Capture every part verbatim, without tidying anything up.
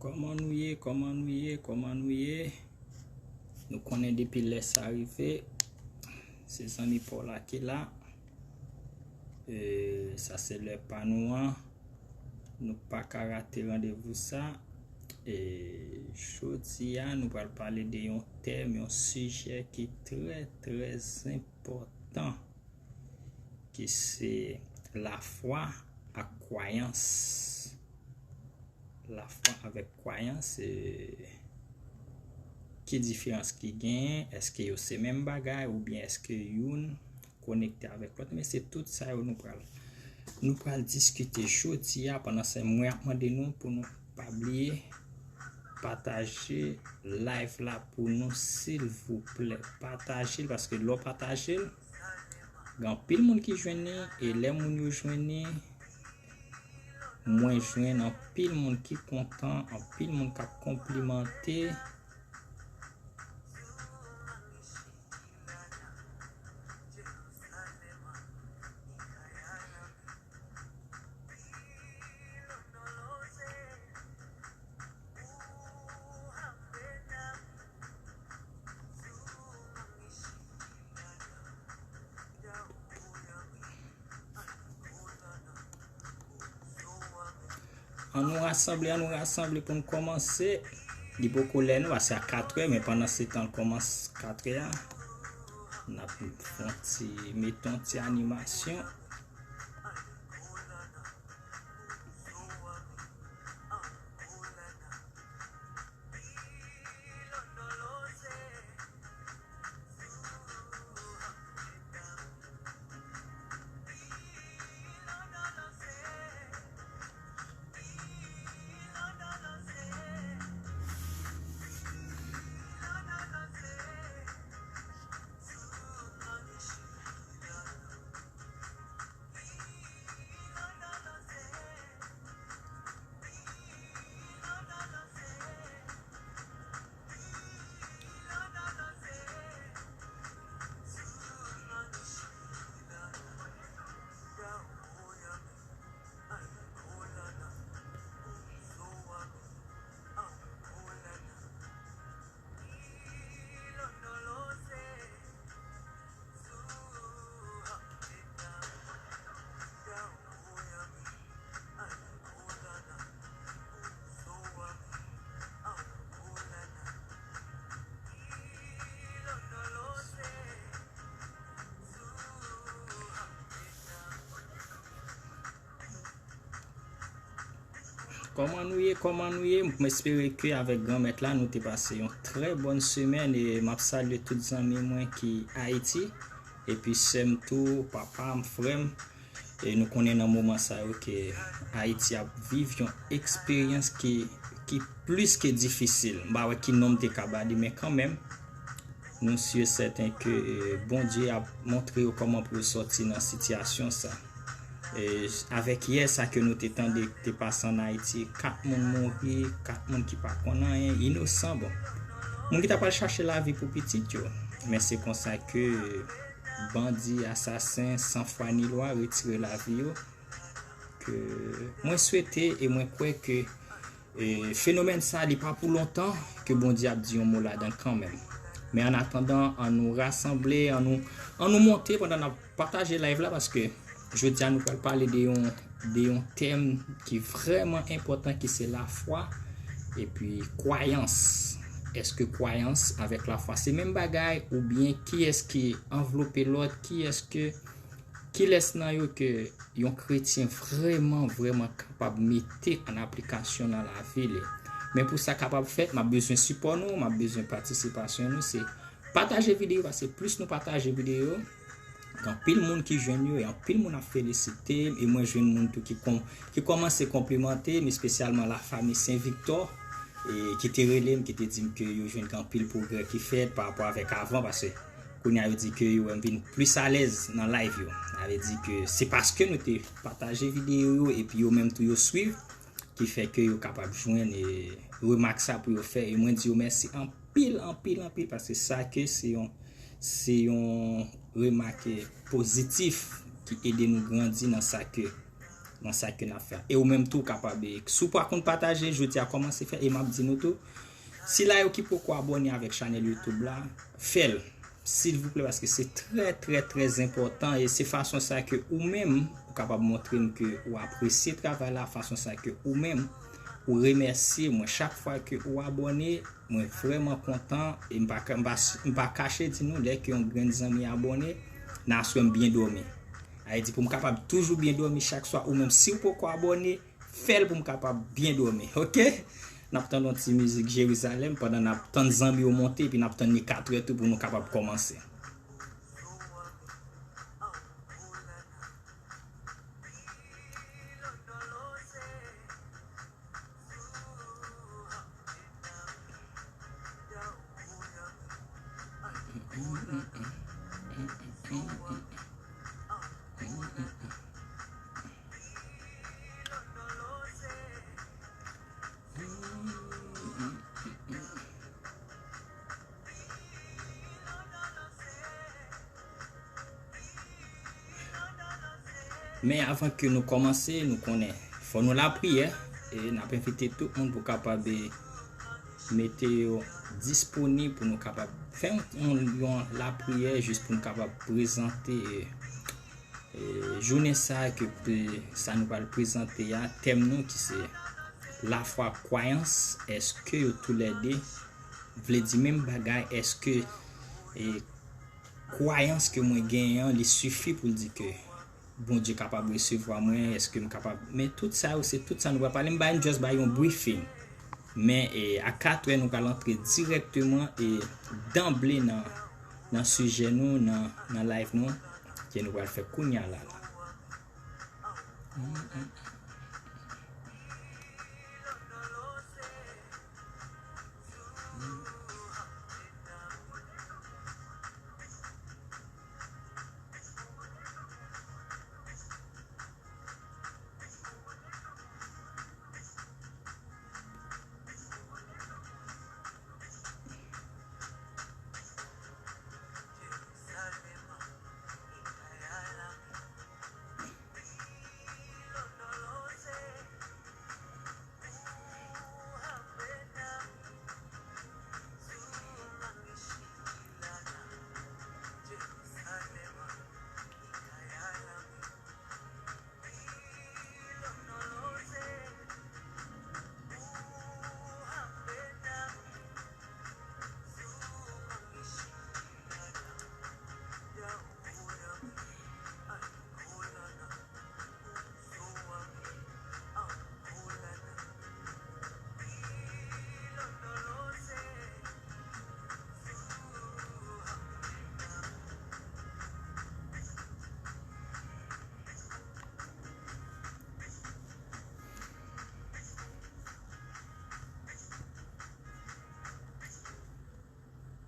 Kòman nou ye? Kòman nou ye? Kòman nou ye? Nou konnen depi lè sa rive, se zanmi pa w la ki la. E, sa se lè pa nou an. Nou pa ka rate randevou sa. E, jodi a, nou pral pale de yon tèm, yon sijè ki trè, trè enpòtan, ki se lafwa ak kwayans. Lafwa avèk kwayans, e, ki diferans ki genyen? Èske yo se menm bagay oubyen èske youn konekte avèk lòt? Men se tout sa yo nou pral, nou pral diskite jodi a. Pandan se mwen ap mande nou pou nou pa bliye pataje live la pou nou, silvouplè. Pataje l, paske lè w pataje l, gen anpil moun ki jwenn li, e lè moun yo jwenn li, mwen jwenn anpil moun ki kontan, anpil moun k ap konplimante. An nou rasanble, an nou rasanble pou n kòmanse. Li poko lè non, paske a katrè, men pandan se tan l kòmanse katrè a, n ap fè yon ti, mete yon ti animasyon. Kòman nou ye? Kòman nou ye? M espere ke avèk Granmèt la, nou te pase yon trè bòn semèn, e m ap salye tout zanmi mwen ki Ayiti, epi sè m tou, papa m, frè m. E nou konnen nan moman sa yo ke Ayiti ap viv yon eksperyans ki, ki plis ke difisil. M pa wè ki non m te ka ba li, men kanmenm, nou si e sèten ke, e, Bondye ap montre yo kòman pou yo sòti nan sitiyasyon sa. E, avèk yè sa ke nou te tande ki te pase ann Ayiti, kat moun mouri, kat moun ki pa konn anyen, inosan, bon. Moun ki ta pral chache lavi pou pitit yo. Men se konsa ke bandi, asasen, san fwa ni lwa retire lavi yo. Ke mwen swete e mwen kwè ke, e, fenomèn sa, li pa pou lontan, ke Bondye ap di yon mo ladan kanmenm. Men an atandan, an nou rasanble, an nou, an nou monte pandan n ap pataje live la, paske jodi a nou pral pale de yon, de yon tèm ki vrèman enpòtan, ki se lafwa epi kwayans. Èske kwayans avèk lafwa se menm bagay, oubyen kiyès ki anvlope lòt? Kiyès ke, kilès nan yo ke yon kretyen vrèman, vrèman kapab mete an aplikasyon nan lavi li? Men pou sa kapab fèt, m ap bezwen sipò nou, m ap bezwen patisipasyon nou. Se pataje videyo, paske plis nou pataje videyo, gen anpil moun ki jwenn yo, e anpil moun ap felisite m, e mwen jwenn moun tou ki kon-, ki kòmanse konplimante m, espesyalman lafanmi Sen Viktò, e ki te rele m, ki te di m ke yo jwenn gen anpil pwogrè ki fèt pa rapò avèk avan, paske kounye a yo di ke yo wè m vin plis alèz nan live yo. Sa vle di ke se paske nou te pataje videyo yo, epi yo menm tou yo swiv, ki fè ke yo kapab jwenn, e, remak sa pou yo fè. E mwen di yo mèsi anpil, anpil, anpil, paske sa ke se yon, se yon remak, e, pozitif ki ede nou grandi nan sa ke nan sa ke n ap fè. E ou menm tou w kapab, e si w pa konn pataje, jodi a kòmanse fè, e m ap di nou tou, sila yo ki poko abòne avèk chanèl YouTube la, fè l, silvouplè, paske se trè, trè, trè enpòtan, e se fason sa ke ou menm, ou kapab montre m ke ou apresye travay la, fason sa ke ou menm, ou remèsye mwen chak fwa ke ou abòne, mwen vrèman kontan, e m pa, m pa, m pa kache di nou, lè ke yon grenn zanmi abòne, nan aswè m byen dòmi. Sa vle di pou m kapab toujou byen dòmi chak swa, ou menm si w poko abòne, fè l pou m kapab byen dòmi, oke? N ap tann yon ti mizik Jerizalèm pandan n ap tann zanmi yo monte, epi n ap tann li katrè tou pou nou kapab kòmanse. Men avan ke nou kòmanse, nou konnen fò nou lapriyè, e n ap envite tout moun pou kapab, e, mete yo disponib pou nou kapab fè yon, yon, yon lapriyè jis pou nou kapab prezante, e, e, jounen sa a ke, e, sa nou pral prezante a, tèm nou ki se lafwa, kwayans, èske yo toulède vle di menm bagay? Èske, e, kwayans ke mwen genyen an, li sifi pou l di ke Bondye kapab resevwa mwen, èske m kapab? Men tout sa yo, se tout sa nou pral pale. M bay, m just bay yon briefing. Men, e, a katrè, nou pral antre dirèkteman e danble nan, nan sijè nou, nan, nan live nou, ke nou pral fè kounya la, la.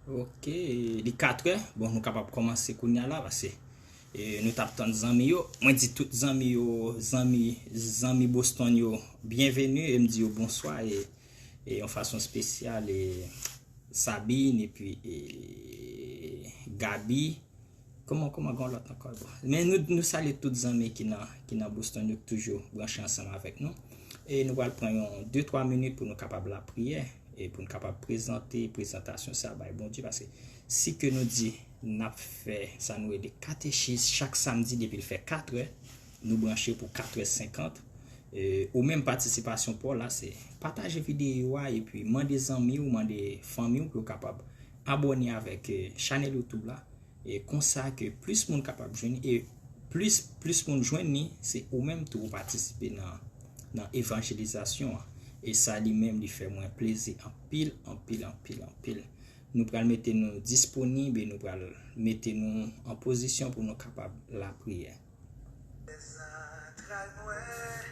Ok, li katrè. Bon, nou kapab kòmanse kounya la, paske, e, nou t ap tann zanmi yo. Mwen di tout zanmi yo, zanmi, zanmi Boston yo, byenveni, e m di yo bonswa, e, e yon fason espesyal, e, Sabine, epi, e, Gaby. Kòman, kòman gen yon lòt ankò? Bon. Men nou, nou salye tout zanmi ki nan, ki nan Boston, yo k toujou branche ansanm avèk nou. E nou pral pran yon de twa minit pou nou kapab lapriyè, e pou nou kapab prezante prezantasyon sa a bay Bondye, paske si ke nou di n ap fè sa nou rele katechis chak samdi depi l fè katrè, nou branche pou katrè senkant. E, ou menm patisipasyon pa w la, se pataje videyo a, epi mande zanmi w, mande fanmi w pou yo kapab abòne avèk, e, chanèl YouTube la. E konsa ke plis moun kapab jwenn, e plis, plis moun jwenn li, se ou menm tou ou patisipe nan, nan evanjelizasyon an. E sa li menm li fè mwen plezi anpil, anpil, anpil, anpil. Nou pral mete nou disponib e nou pral mete nou an pozisyon pou nou kapab lapriyè. Zantray mwen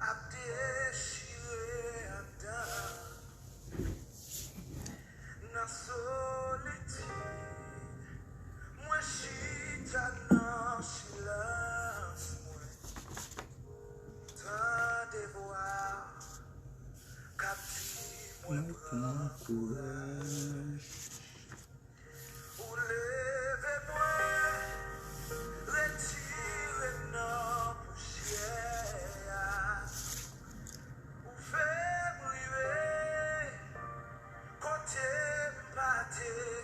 ap dechire anndan. Nan solitid, mwen chita nan silans mwen. Tande vwa k ap di mwen pran kouraj. Ou leve mwen, retire m nan pousyè.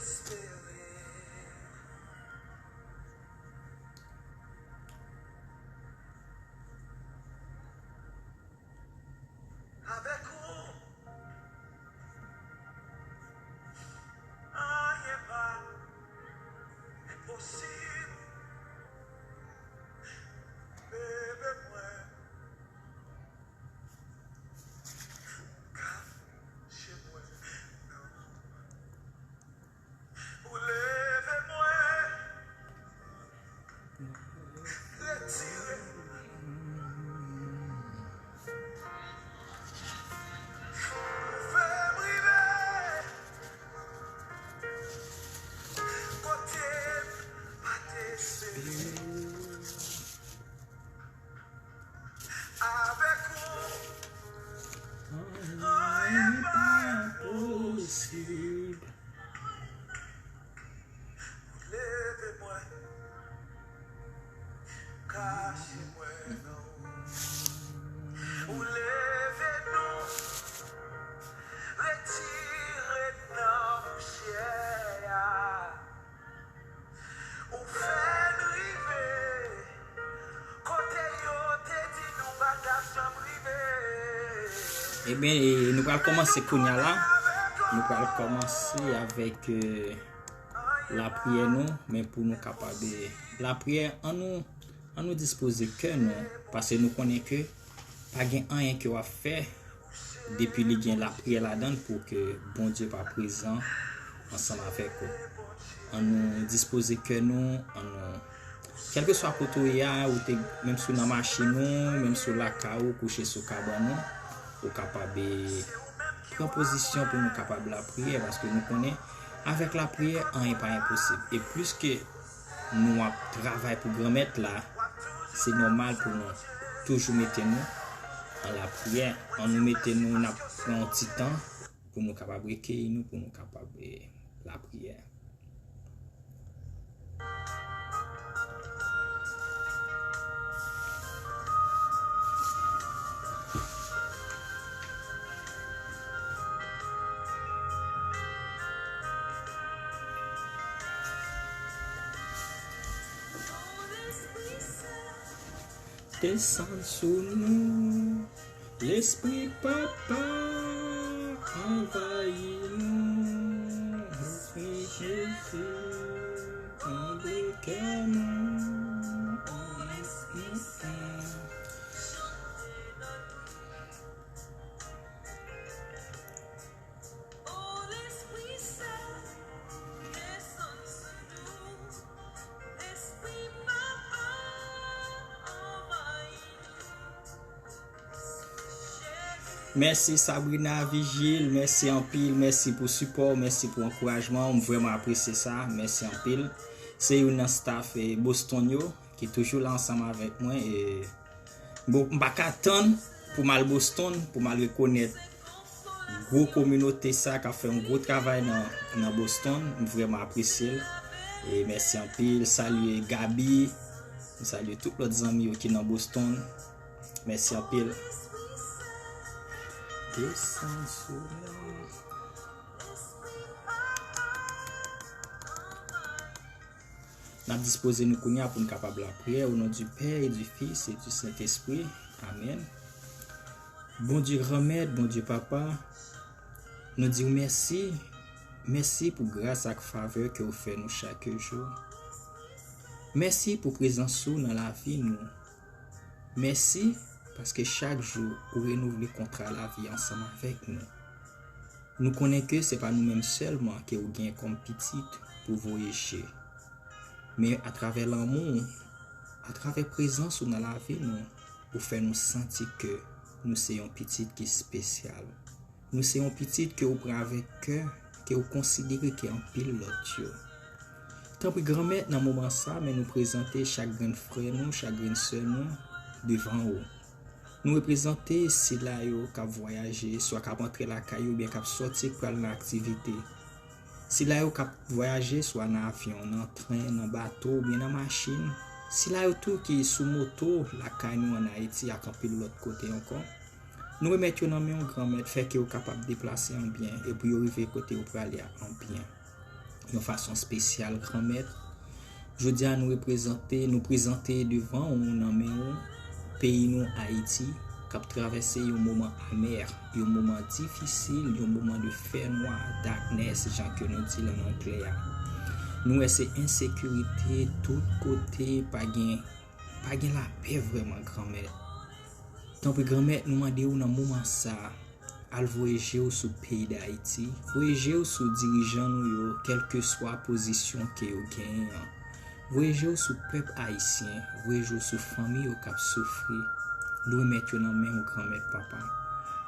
espere. Avèk ou, anyen pa enposib. Leve mwen, kache mwen nan Ou leve mwen, retire. Fè m rive kote m pa t espere. Avèk ou, anyen pa enposib. Leve mwen, kache mwen nan ou. Ou leve nou, retire nan pousyè a. Ou fè n rive kote yo te di nou pa t ap janm rive. Ebyen, e, nou pral kòmanse kounye a la. Nou pral kòmanse avèk, e, lapriyè nou, men pou nou kapab, e, lapriyè, ann nou, ann nou dispoze kè nou, paske nou konnen ke pa gen anyen ke w ap fè depi li gen lapriyè ladan l pou ke Bondye pa prezan ansanm avèk ou. Ann nou dispoze kè nou, ann nou, kèlkeswa kote w ye a, ou te, menm si w nan machin ou, menm si w lakay ou, kouche sou kabann ou, ou kapab, e, pran pozisyon pou nou kapab lapriyè, paske nou konnen avèk lapriyè, anyen pa enposib. E plis ke nou ap travay pou Granmèt la, se nòmal pou nou toujou mete nou an lapriyè. Ann nou mete nou, n ap pran yon ti tan pou nou kapab rekeyi nou, pou nou kapab, e, lapriyè. Desann sou nou, Lespri Papa anvayi nou, Lespri Jezi konble kè nou. O Lespri Sen, desann sou nou, Lespri Papa anvayi nou. Mèsi Sabrina Vigil, mèsi anpil, mèsi pou sipò w, mèsi pou ankourajman w, m vrèman apresye sa, mèsi anpil. Se youn nan staff, e, Boston yo ki toujou la ansanm avèk mwen, e, bon, m pa ka tann pou m al Boston, pou m al rekonèt gwo kominote sa k ap fè yon gwo travay nan, nan Boston. M vrèman apresye l. E mèsi anpil. Salye Gaby. M salye tout lòt zanmi yo ki nan Boston. Mèsi anpil. Desann sou nou. N ap dispoze nou kounye a pou n kapab lapriyè, au nom du Père et du Fils et du Saint-Esprit. Amèn. Bondye Granmèt, Bondye Papa, nou di w mèsi. Mèsi pou gras ak favè ke w fè nou chak jou. Mèsi pou prezans ou nan lavi nou. Mèsi, paske chak jou ou renouvle kontra lavi ansanm avèk nou. Nou konnen ke se pa nou menm sèlman ke ou gen kòm pitit pou voye je. Men atravè lanmou w, atravè prezans ou nan lavi nou, ou fè nou santi ke nou se yon pitit ki espesyal. Nou se yon pitit ke ou pran avèk kè, ke ou konsidere ke anpil lòt yo. Tanpri, Granmèt, nan moman sa, men nou prezante chak grenn frè nou, chak grenn sè nou devan ou. Nou reprezante sila yo k ap vwayaje, swa k ap antre lakay yo, oubyen k ap sòti, k pral nan aktivite. Sila yo k ap vwayaje, swa nan avyon, nan tren, nan bato, oubyen nan machin. Sila yo tou ki sou moto, lakay nou ann Ayiti ak anpil lòt kote ankò. Nou remèt yo nan men w, Granmèt, fè ke yo kapab deplase an byen, e pou yo rive kote yo prale a an byen. yon fason espesyal, Granmèt. Jodi a, nou reprezante, nou prezante devan ou, nan men ou, peyi nou, Ayiti, k ap travèse yon moman amè, yon moman difisil, yon moman de fènwa, darkness, jan ke nou di l an anglè a. Nou wè se ensekirite tout kote, pa gen, pa gen lapè vrèman, Granmèt. Tanpri, Granmèt, nou mande w nan moman sa a, al voye je w sou peyi Dayiti, voye je w sou dirijan nou yo, kèlkeswa pozisyon ke yo genyen an. Voye je w sou pèp ayisyen, voye je w sou fanmi yo k ap soufri. Nou remèt yo nan men w, Granmèt, Papa.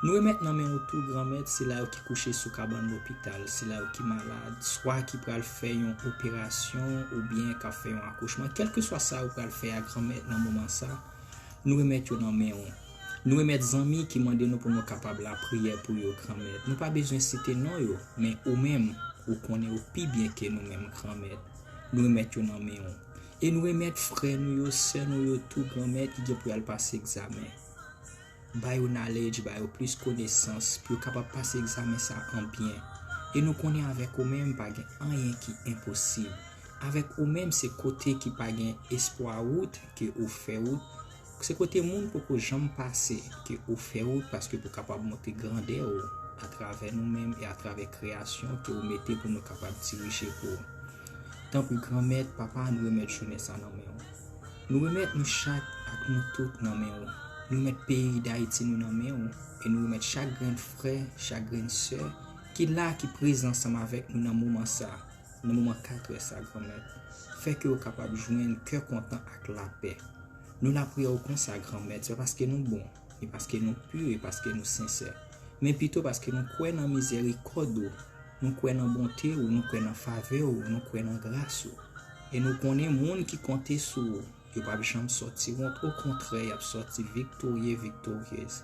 Nou remèt nan men w tou, Granmèt, sila yo ki kouche sou kabann lopital, sila yo ki malad, swa ki pral fè yon operasyon oubyen k ap fè yon akouchman, kèlkeswa sa yo pral fè a, Granmèt, nan moman sa, nou remèt yo nan men w. Nou remèt zanmi ki mande nou pou nou kapab lapriyè pou yo, Granmèt. Nou pa bezwen site non yo, men ou menm, ou konnen yo pi byen ke nou menm, Granmèt. Nou remèt yo nan men w. E nou remèt frè nou yo, sè nou yo tou, Granmèt, ki gen pou y al pase egzamen. Ba yo knowledge, ba yo plis konesans, pou yo kapab pase egzamen sa an byen. E nou konnen avèk ou menm, pa gen anyen ki enposib. Avèk ou menm, se kote ki pa gen espwa wout ke ou fè wout. Se kote moun poko janm pase ke ou fè wout, paske pou kapab montre grandè ou atravè nou menm e atravè kreyasyon ke ou mete pou nou kapab dirije pou ou. Tanpri, Granmèt, Papa, nou remèt jounen sa nan men ou. Nou remèt nou chak ak nou tout nan men ou. Nou remèt peyi Dayiti nou nan men ou. E nou remèt chak grenn frè, chak grenn sè ki la, ki prezan ansanm avèk nou nan moman sa, nan moman katrè sa, Granmèt. Fè ke yo kapab jwenn kè kontan ak lapè. Nou lapriyè w konsa, Granmèt, se pa paske nou bon, ni paske nou pi, e paske nou sensè, men pito paske nou kwè nan mizèrikòd ou, nou kwè nan bonte ou, nou kwè nan favè ou, nou kwè nan gras ou. E nou konnen moun ki konte sou ou, yo p ap janm sòti wont, okontrè, y ap sòti viktorye, viktoryez.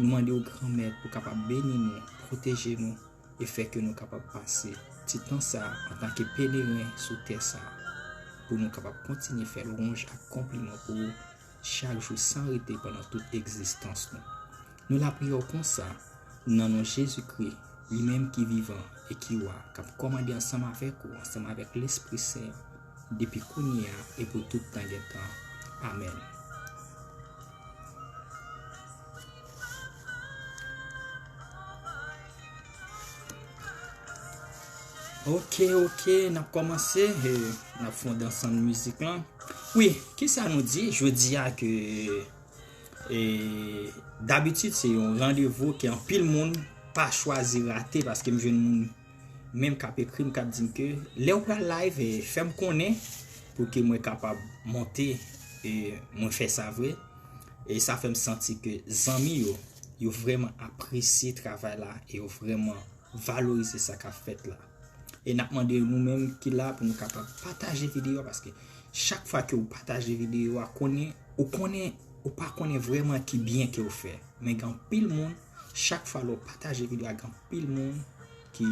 Nou mande w, Granmèt, pou kapab beni nou, pwoteje nou, e fè ke nou kapab pase ti tan sa a antanke peleren sou tè sa a, pou nou kapab kontinye fè lwanj ak konpliman pou ou chak jou san rete pandan tout egzistans nou. Nou lapriyè w konsa, nan non Jezikri, li menm ki vivan e ki wa, k ap kòmande ansanm avèk ou, ansanm avèk Lespri Sen an, depi kounye a e pou tout tan gen tan. Amèn. Ok, ok, n ap kòmanse, e, n ap fè yon dans an mizik lan. Wi, kisa nou di? Jodi a ke, e, dabitid se yon randevou ke anpil moun pa chwazi rate, paske m jwenn moun menm k ap ekri m, k ap di m ke lè w pral live, e, fè m konnen pou ke mwen kapab monte, e, mwen fè sa vre. E sa fè m santi ke zanmi yo, yo vrèman apresye travay la e yo vrèman valorize sa k ap fèt la. E n ap mande nou menm ki la pou nou kapab pataje videyo a, paske chak fwa ke ou pataje videyo a, konnen, ou konnen, ou pa konnen vrèman ki byen ke ou fè. Men gen anpil moun, chak fwa lè ou pataje videyo a, gen anpil moun ki,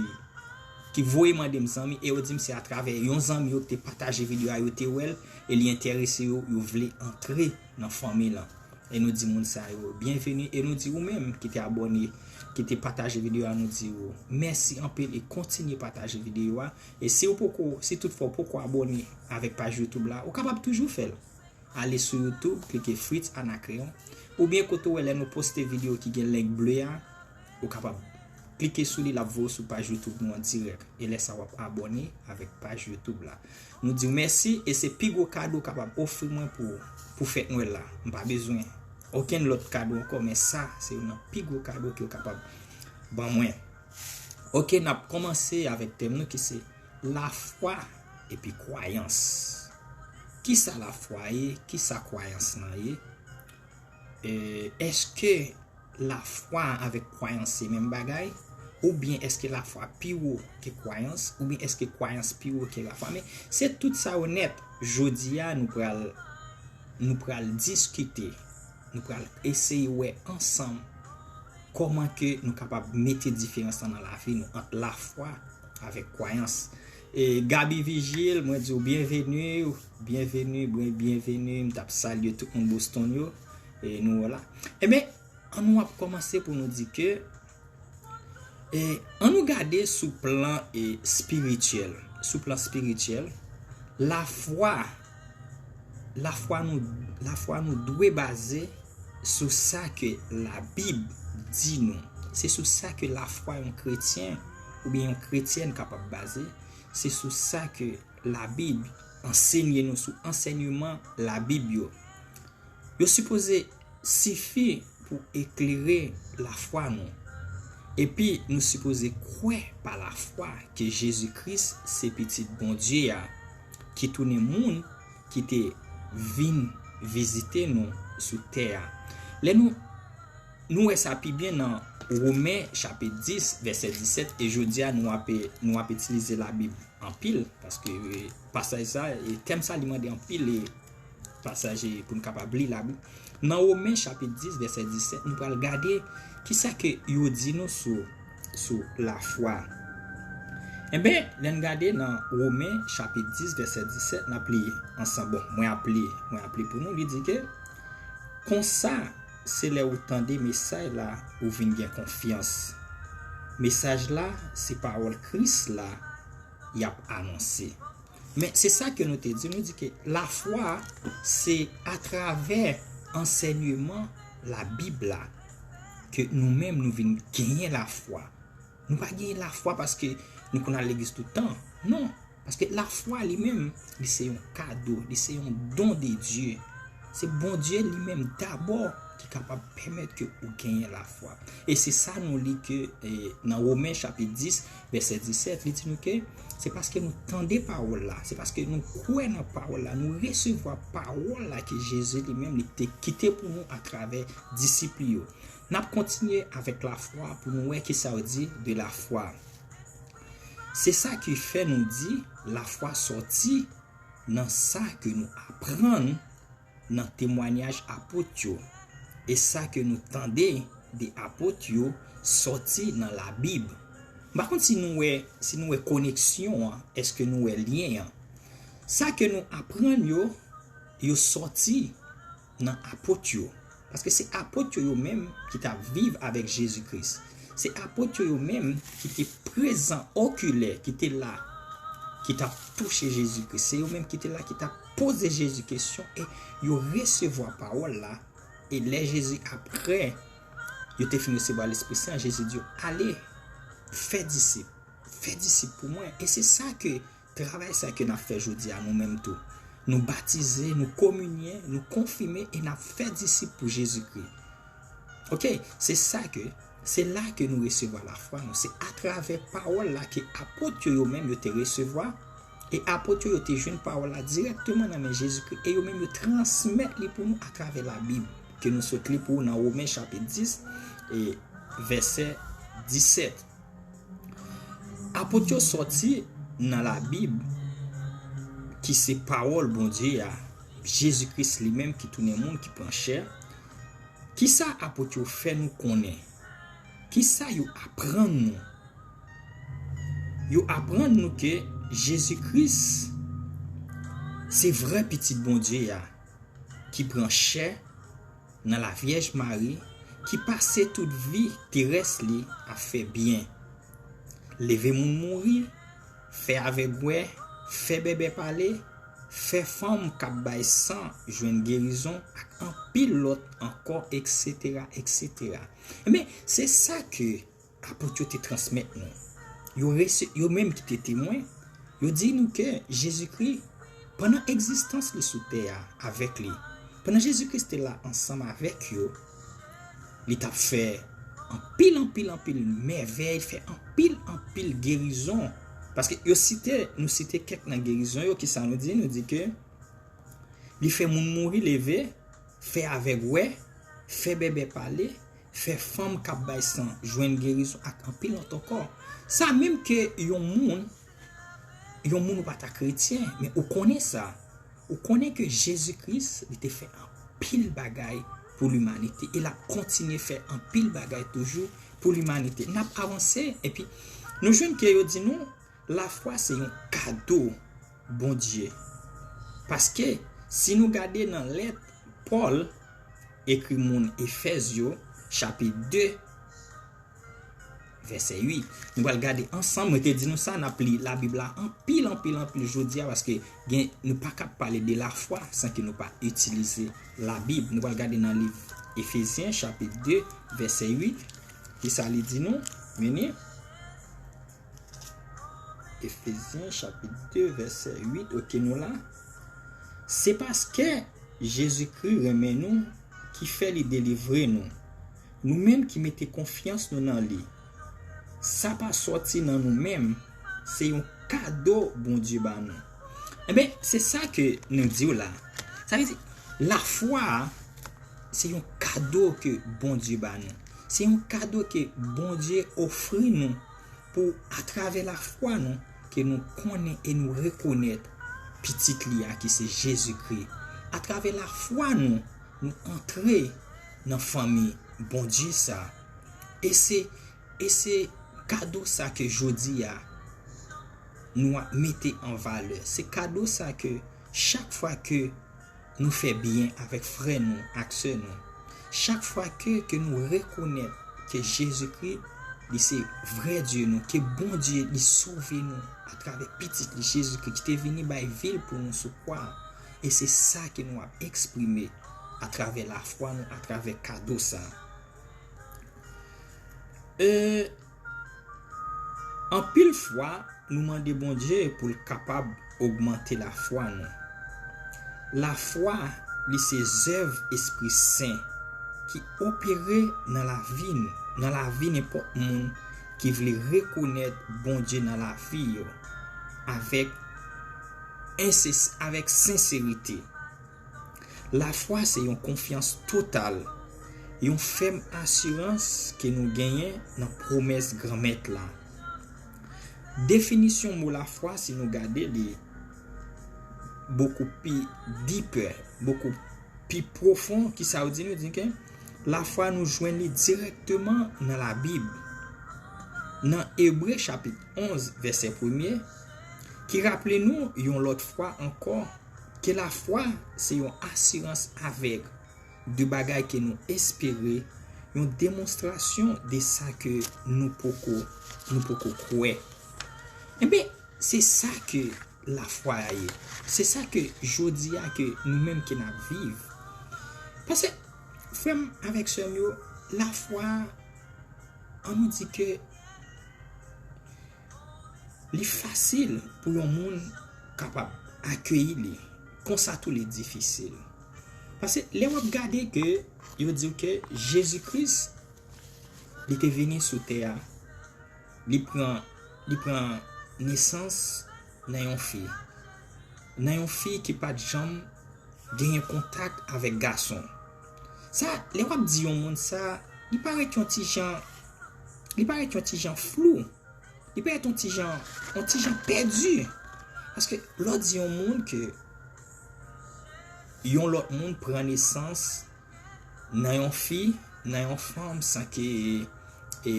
ki voye mande m zanmi, e yo di m se atravè yon zanmi yo ki te pataje videyo a, yo te wè l, e li enterese yo, yo vle antre nan fanmi lan. E nou di moun sa yo byenveni, e nou di ou menm ki te abòne, ki te pataje videyo a, nou di ou mèsi anpil e kontinye pataje videyo a. E si ou poko, si toutfwa ou poko abòne avèk paj YouTube la, ou kapab toujou fè l. Ale sou YouTube, klike Fritz Anacréon, oubyen kote ou wè lè nou poste videyo ki gen link ble a, ou kapab klike sou li, l ap voye w sou paj YouTube nou an dirèk. E lè sa w ap abòne avèk paj YouTube la. Nou di w mèsi e se pi gwo kado w kapab ofri mwen pou, pou fèt Nwèl la. M pa bezwen okenn lòt kado ankò, men sa se youn nan pi gwo kado ke w kapab ban mwen. Ok, n ap kòmanse avèk tèm nou ki se lafwa epi kwayans. Kisa lafwa ye? Kisa kwayans lan ye? E, èske lafwa avèk kwayans se menm bagay? Oubyen èske lafwa pi wo ke kwayans? Oubyen èske kwayans pi wo ke lafwa? Men se tout sa yo nèt. Jodi a, nou pral, nou pral diskite. Nou pral eseye wè ansanm kòman ke nou kapab mete diferans lan nan lavi nou ant lafwa avèk kwayans. E Gaby Vigile, mwen di w byenveni, byenveni, byen, byenveni. M t ap salye tout moun Boston yo. E nou wè la. Ebyen, ann nou ap kòmanse pou nou di ke, e, ann nou gade sou plan, e, espirityèl. sou plan espirityèl, lafwa, lafwa nou, lafwa nou dwe baze sou sa ke Labib di nou. Se sou sa ke lafwa yon kretyen oubyen yon kretyèn kapab baze. Se sou sa ke Labib ansenye nou, sou ansèyman Labib yo. Yo sipoze sifi pou eklere lafwa nou. Epi nou sipoze kwè pa lafwa ke Jezi Kris se Pitit Bondye a, ki tounen moun, ki te vin vizite nou sou tè a. Lè nou, nou wè sa pi byen nan Women chapit dis, vèsè disèt, e jodi a nou ap, nou ap itilize Labib anpil, paske, e, pasaj sa, e tèm sa li mande anpil, e, pasaj, e, pou n kapab li Labib. Nan Women chapit dis, vèsè disèt, nou pral gade kisa ke yo di nou sou, sou lafwa. Enben, lè n gade nan Women chapit dis, vèsè disèt, n ap li ansanm. Bon, mwen ap li, mwen ap li pou nou, li di ke, konsa, se lè ou tande mesaj la, ou vin gen konfyans. Mesaj la, se pawòl Kris la, y ap anonse. Men se sa ke nou te di, nou di ke lafwa se atravè ansèyman Labib la ke nou menm nou vin genyen lafwa. Nou pa genyen lafwa paske nou konn al legliz tout tan. Non, paske lafwa li menm, li se yon kado, li se yon don de Dye. Se Bondye li menm dabò ki kapab pèmèt ke ou genyen lafwa. E se sa nou li ke, e, nan Women chapit dis, vèsè disèt, li di nou ke se paske nou tande pawòl la, se paske nou kwè nan pawòl la, nou resevwa pawòl la ke Jezi li menm li te kite pou nou atravè disip li yo. N ap kontinye avèk lafwa pou nou wè kisa yo di de lafwa. Se sa ki fè nou di lafwa sòti nan sa ke nou aprann nan temwayaj apot yo, e sa ke nou tande de apot yo sòti nan Labib. M pa konn si nou wè, si nou wè koneksyon an, èske nou wè lyen an. Sa ke nou aprann yo, yo sòti nan apot yo. Paske se apot yo, yo menm ki t ap viv avèk Jezi Kris. Se apot yo, yo menm ki te prezan okilè, ki te la, ki t ap touche Jezi Kris. Se yo menm ki te la, ki t ap poze Jezi kesyon e yo resevwa pawòl la. E lè Jezi, apre yo te fin resevwa Lespri Sen, Jezi di yo, ale, fè disip, fè disip pou mwen. E se sa ke, travay sa ke n ap fè jodi a, nou menm tou. Nou batize, nou kominye, nou konfime e n ap fè disip pou Jezikri. Oke, se sa ke, se la ke nou resevwa lafwa nou. Se atravè pawòl la ke apot yo, yo menm yo te resevwa, e apot yo, yo te jwenn pawòl la dirèkteman nan men Jezikri, e yo menm yo transmèt li pou nou atravè Labib, ke nou sot li pou ou nan Women chapit dis e vèsè disèt. Apot yo sòti nan Labib, ki se pawòl Bondye a, Jezi Kris li menm ki tounen moun, ki pran chè. Kisa apot yo fè nou konnen? Kisa yo aprann nou? Yo aprann nou ke Jezi Kris se vrè Pitit Bondye a, ki pran chè nan Lavyèj Mari, ki pase tout vi terès li ap fè byen. Leve moun mouri, fè avèg wè, fè bèbè pale, fè fanm k ap bay san jwenn gerizon, ak anpil lòt ankò, etsetera, etsetera. Enben, se sa ke apot yo te transmèt nou. Yo rese-, yo menm ki te temwen, yo di nou ke Jezikri, pandan egzistans li sou tè a avèk li, pandan Jezikri te la ansanm avèk yo, li t ap fè anpil, anpil, anpil mèvèy, fè anpil, anpil gerizon. Paske yo site, nou site kèk nan gerizon yo, kisa nou di? Nou di ke li fè moun mouri leve, fè avèg wè, fè bèbè pale, fè fanm k ap bay san jwenn gerizon ak anpil lòt ankò. Sa menm ke yon moun, yon moun ou pa ta kretyen, men ou konnen sa. Ou konnen ke Jezi Kris, li te fè anpil bagay pou limanite e l ap kontinye fè anpil bagay toujou pou limanite. N ap avanse, epi nou jwenn ke yo di nou, lafwa se yon kado Bondye. Paske, si nou gade nan lèt Pòl ekri moun Efèz yo, chapit de, vèsè uit. Nou pral gade ansanm, mwen te di nou sa, n ap li Labib la anpil, anpil, anpil jodi a, paske gen, nou pa kab pale de lafwa san ke nou pa itilize Labib. Nou pral gade nan liv Efezyen, chapit de, vèsè uit. Kisa li di nou? Vini. Efezyen, chapit de, vèsè uit. Oke, nou la. Se paske Jezikri renmen nou, ki fè li delivre nou. Nou menm ki mete konfyans nou nan li. Sa pa sòti nan nou menm, se yon kado Bondye ba nou. Enben, se sa ke nou di w la. Sa vle di, lafwa a, se yon kado ke Bondye ba nou. Se yon kado ke Bondye ofri nou pou, atravè lafwa nou, ke nou konnen e nou rekonèt Pitit li a ki se Jezikri. Atravè lafwa nou, nou antre nan fanmi Bondye sa. E se, e se kado sa ke jodi a nou ap mete an valè. Se kado sa ke chak fwa ke nou fè byen avèk frè nou ak sè nou, chak fwa ke, ke nou rekonèt ke Jezikri, li se vrè Dye nou, ke Bondye, li sove nou atravè Pitit li Jezikri ki te vini bay vi l pou nou sou kwa a. E se sa ke nou ap eksprime atravè lafwa nou, atravè kado sa a. E, anpil fwa, nou mande Bondye pou l kapab ogmante lafwa nou. Lafwa, li se zèv Espri Sen ki opere nan lavi n, nan lavi nenpòt moun ki vle rekonèt Bondye nan lavi yo avèk enses-, avèk senserite. Lafwa se yon konfyans total, yon fèm asirans ke nou genyen nan pwomès Granmèt la. Definisyon mo lafwa, si nou gade li bokou pi dipè, bokou pi pwofon, kisa w di nou? Di ke lafwa nou jwenn li dirèkteman nan Labib. Nan Ebre chapit onz, vèsè premye, ki raple nou yon lòt fwa ankò ke lafwa se yon asirans avèg de bagay ke nou espere, yon demonstrasyon de sa ke nou poko, nou poko kwè. Enben, se sa ke lafwa a ye. Se sa ke jodi a ke nou menm ke n ap viv. Paske, frè m avèk sè m yo, lafwa, an nou di ke li fasil pou yon moun kapab akeyi li. Konsa tou li difisil. Paske lè w ap gade ke yo di w ke Jezi Kris, li te vini sou tè a, li pran, li pran nesans nan yon fi. Nan yon fi ki pa t janm genyen kontak avèk gason. Sa, lè w ap di yon moun sa, li parèt yon ti jan, li parèt yon ti jan flou. Li parèt yon ti jan, yon ti jan pèdi. Paske lè w di yon moun ke yon lòt moun pran nesans nan yon fi, nan yon fanm, san ke, e,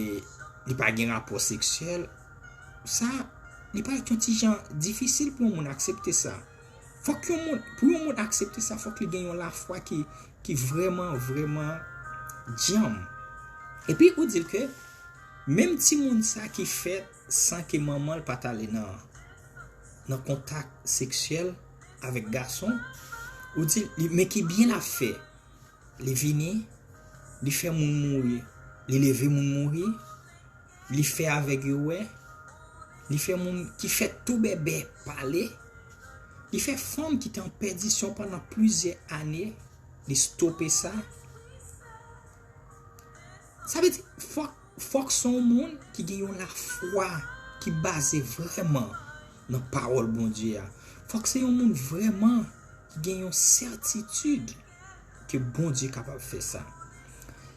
li pa gen rapò seksyèl, sa, li parèt yon ti jan difisil pou yon moun aksepte sa. Fòk yon moun, pou yon moun aksepte sa, fòk li gen yon lafwa ki, ki vrèman, vrèman djanm. Epi ou di l ke menm timoun sa ki fèt san ke manman l pa t ale nan, nan kontak seksyèl avèk gason, ou di l, men ki byen l ap fè. Li vini, li fè moun mouri, li leve moun mouri, li fè avèg yo wè, li fè moun ki fèt tou bèbè pale, li fè fanm ki te an pèdisyon pandan plizyè ane, li stope sa. Sa vle di, fòk, fòk se yon moun ki gen yon lafwa ki baze vrèman nan pawòl Bondye a. Fòk se yon moun vrèman ki gen yon sètitid ke Bondye kapab fè sa.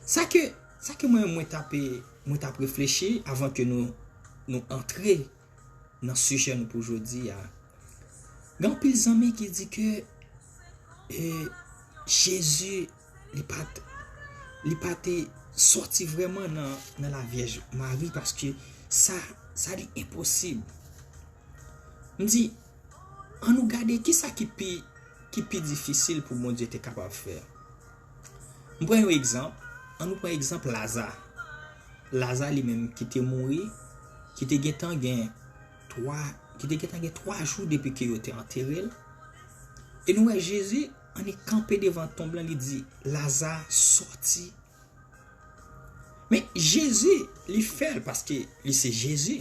Sa ke, sa ke mwen, mwen t ap, mwen t ap reflechi avan ke nou, nou antre nan sijè nou pou jodi a. Gen anpil zanmi ki di ke, e, Jezi, li pa t, li pa te sòti vrèman nan, nan Lavyèj Mari, paske sa, sa li enposib. M di, ann nou gade kisa ki pi, ki pi difisil pou Bondye te kapab fè. M pran yon egzanp, ann nou pran egzanp Laza. Laza li menm ki te mouri, ki te gentan gen twa, ki te gentan gen twa jou depi ke yo te antere l. E nou wè Jezi annik kanpe devan tonb lan, li di, Laza, sòti. Men Jezi, li fè l paske li se Jezi,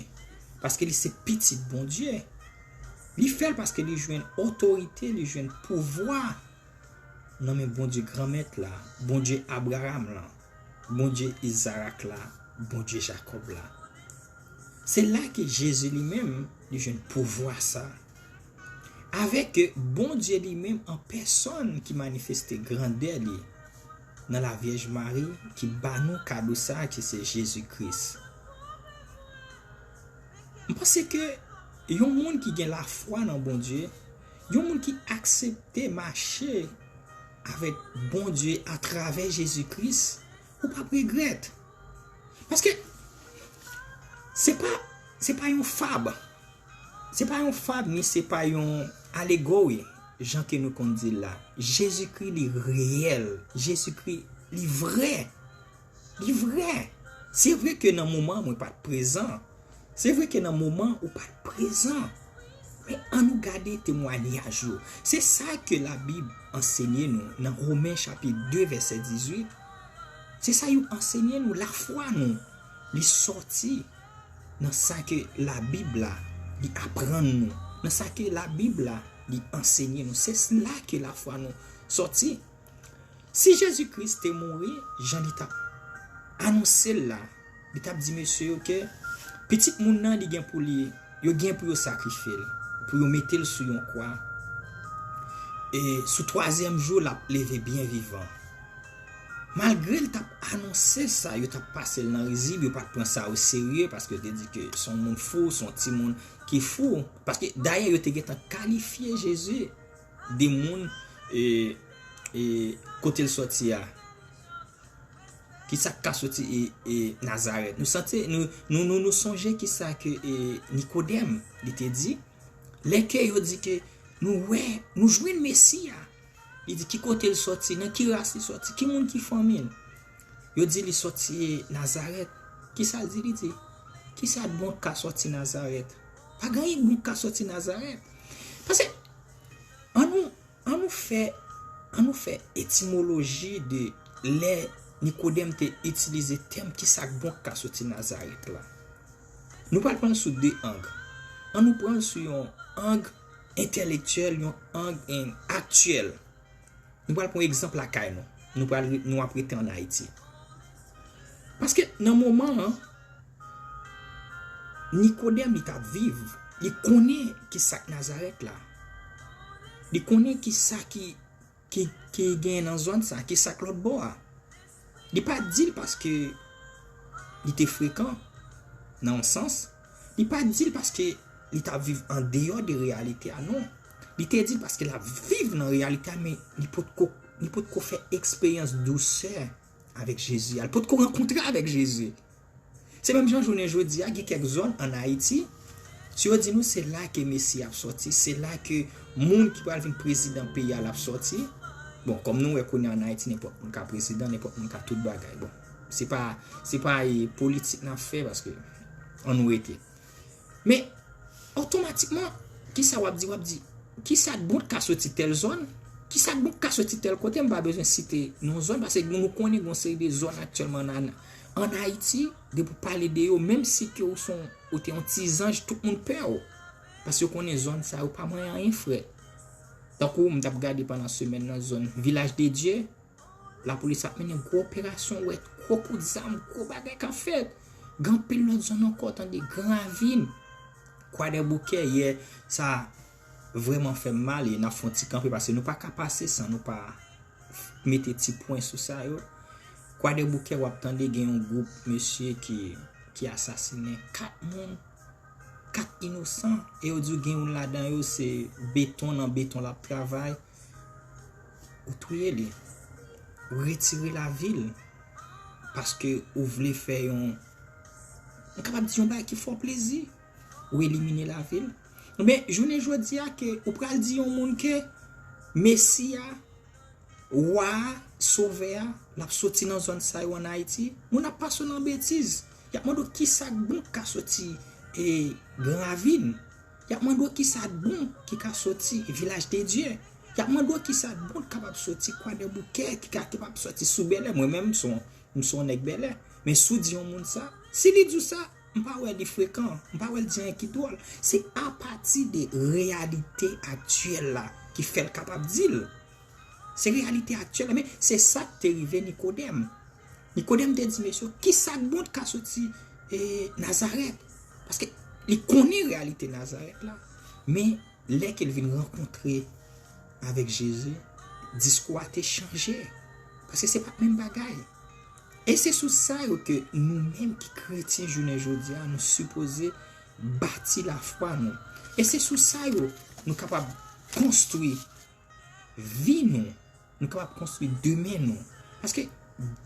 paske li se pitit Bondye. Li fè l paske li jwenn otorite, li jwenn pouvwa nan men Bondye Granmèt la, Bondye Abraram lan, Bondye Izarak la, Bondye Jakòb la. Se la ke Jezi li menm, li jwenn pouvwa sa. Avèk ke Bondye li menm an pèsòn ki manifeste grandè li nan Lavyèj Mari, ki ba nou kado sa ki se Jezi Kris. M panse ke yon moun ki gen lafwa nan Bondye, yon moun ki aksepte mache avèk Bondye atravè Jezi Kris, ou p ap regrèt. Paske se pa, se pa yon fab. Se pa yon fab, ni se pa yon alegori, jan ke nou konn di l la. Jezikri li reyèl. Jezikri li vrè. Li vrè. Se vre ke nan moman mwen pa t prezan. Se vre ke nan moman ou pa t prezan. Men ann nou gade temwayaj yo. Se sa ke Labib ansenye nou nan Women chapit de vèsè dizuit. Se sa yo ansenye nou, lafwa nou, li sòti nan sa ke Labib la, li aprann nou, nan sa ke Labib la, li ansenye nou. Se la ke lafwa nou sòti. Si Jezi Kris te mouri, jan li t ap anonse l la, li t ap di mesye yo ke pitit moun nan, li gen pou li, yo gen pou yo sakrifye l, pou yo mete l sou yon kwa. E sou twazyèm jou, l ap leve byen vivan. Malgre l t ap anonse sa, yo t ap pase l nan rizib, yo pa t pran sa o serye, paske yo te di ke se yon moun fou, se yon timoun ki fou. Paske dayè, yo te gentan kalifye Jezi de moun, e, e, kote l sòti a. Ki sa k ka sòti, e, e, Nazarèt? Nou santi, nou, nou, nou, nou sonje ki sa ke, e, Nikodèm, li te di. Lè ke yo di ke nou wè, nou jwenn Mesi a. Li di ki kote l sòti, nan ki ras li sòti, ki moun ki fanmi l. Yo di li sòti Nazarèt. Kisa l di? Li di, kisa k bon k ka sòti Nazarèt? Pa gen anyen k bon k ka sòti Nazarèt. Paske, ann nou, ann nou fè, ann nou fè etimoloji de lè Nikodèm te itilize tèm kisa k bon k ka sòti Nazarèt la. Nou pral pran l sou de ang. Ann nou pran l sou yon ang entèlektyèl, yon ang, en, aktyèl. Nou pral pran egzanp lakay nou. Nou pral, nou ap rete ann Ayiti. Paske nan moman an, Nikodèm li t ap viv, li konnen ki sa k Nazarèt la. Li konnen ki sa ki, ki, ki genyen nan zòn sa, ki sa k lòt bò a. Li pa di l paske li te frekan, nan yon sans. Li pa di l paske li t ap viv andeyò de reyalite a, non. Li te di l paske l ap viv nan reyalite a, men li potko, li potko fè eksperyans dousè avèk Jezi a. Li potko rankontre avèk Jezi. Se menm jan jounen jodi a, gen kèk zòn ann Ayiti, si yo di nou se la ke Mesi ap sòti, se la ke moun ki pral vin prezidan peyi a l ap sòti. Bon, kòm nou wè kounye a ann Ayiti, nenpòt moun ka prezidan, nenpòt moun ka tout bagay. Bon, se pa, se pa, e, politik n ap fè, paske ann nou rete. Men, otomatikman, kisa w ap di? W ap di, kisa k bon k ka soti tèl zòn? Kisa k bon k ka soti tèl kote? M pa bezwen site non zòn, paske nou konnen gen yon seri de zòn aktyèlman ann, ann Ayiti, depi w pale de yo, menm si ke ou se yon, ou te yon ti zanj, tout moun pè w. Paske yo konnen zòn sa yo pa manyen anyen frèt. Tankou m t ap gade pandan semèn nan zòn Vilaj de Dye, lapolis ap mennen gwo operasyon, ou wè gwo kout zam, gwo bagay k ap fèt. Gen anpil lòt zòn ankò, tande, Gran Ravin, Kwadèboukè, yè, sa vrèman fè m mal, e n ap fè yon ti kanpe, paske nou pa ka pase san nou pa mete ti pwen sou sa yo. Kwadèboukè, w ap tande gen yon gwoup mesye ki, ki asasinen kat moun, kat inosan, e yo di w gen youn ladan yo se beton, nan beton l ap travay, ou touye li, ou retire lavi l, paske ou vle fè yon, m kapab di yon bagay ki fè w plezi, ou elimine lavi l. Ebyen, jounen jodi a ke ou pral di yon moun ke Mesi a, Wa a, Sovè a, l ap soti nan zòn sa yo ann Ayiti, moun ap pase w nan betiz. Y ap mande w kisa k bon k ka soti e, Gran Ravin. Y ap mande w kisa k bon ki ka soti Vilaj de Dye. Y ap mande w kisa k bon k kapab soti Kwadèboukè, ki ka kapab soti sou Bèlè. Mwen menm, m se yon, m se yon nèg Bèlè. Men si w di yon moun sa, si li di w sa, m pa wè li frekan, m pa wè l di anyen ki dwòl. Se apati de reyalite aktyèl la ki fè l kapab di l. Se reyalite aktyèl la, men se sa k te rive Nikodèm. Nikodèm te di, mesye, kisa k bon t ka soti e, Nazarèt? Paske li konnen reyalite Nazarèt la. Men lè ke l vin rankontre avèk Jezi, diskou a te chanje. Paske se pa t menm bagay. E se sou sa yo ke nou menm ki kretyen jounen jodi a, nou sipoze bati lafwa nou. E se sou sa yo nou kapab konstwi vi nou, nou kapab konstwi demen nou. Paske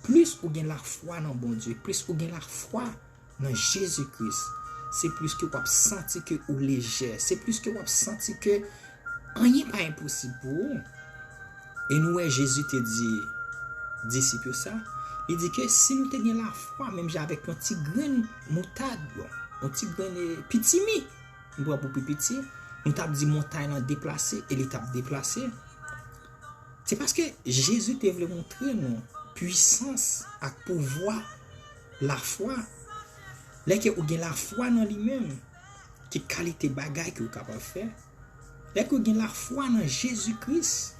plis ou gen lafwa nan Bondye, plis ou gen lafwa nan Jezi Kris, se plis ke w ap santi ke ou lejè, se plis ke w ap santi ke anyen pa enposib pou ou. E nou wè Jezi te di disip yo sa, li di ke si nou te gen lafwa menm jan avèk yon ti grenn moutad, bon, yon ti grenn e, pitimi, nou pran pou pi piti, nou t ap di montay lan deplase e li t ap deplase. Se paske Jezi te vle montre nou pwisans ak pouvwa lafwa. Lè ke ou gen lafwa nan li menm, ki kalite bagay ke ou kapab fè? Lè ke ou gen lafwa nan Jezi Kris,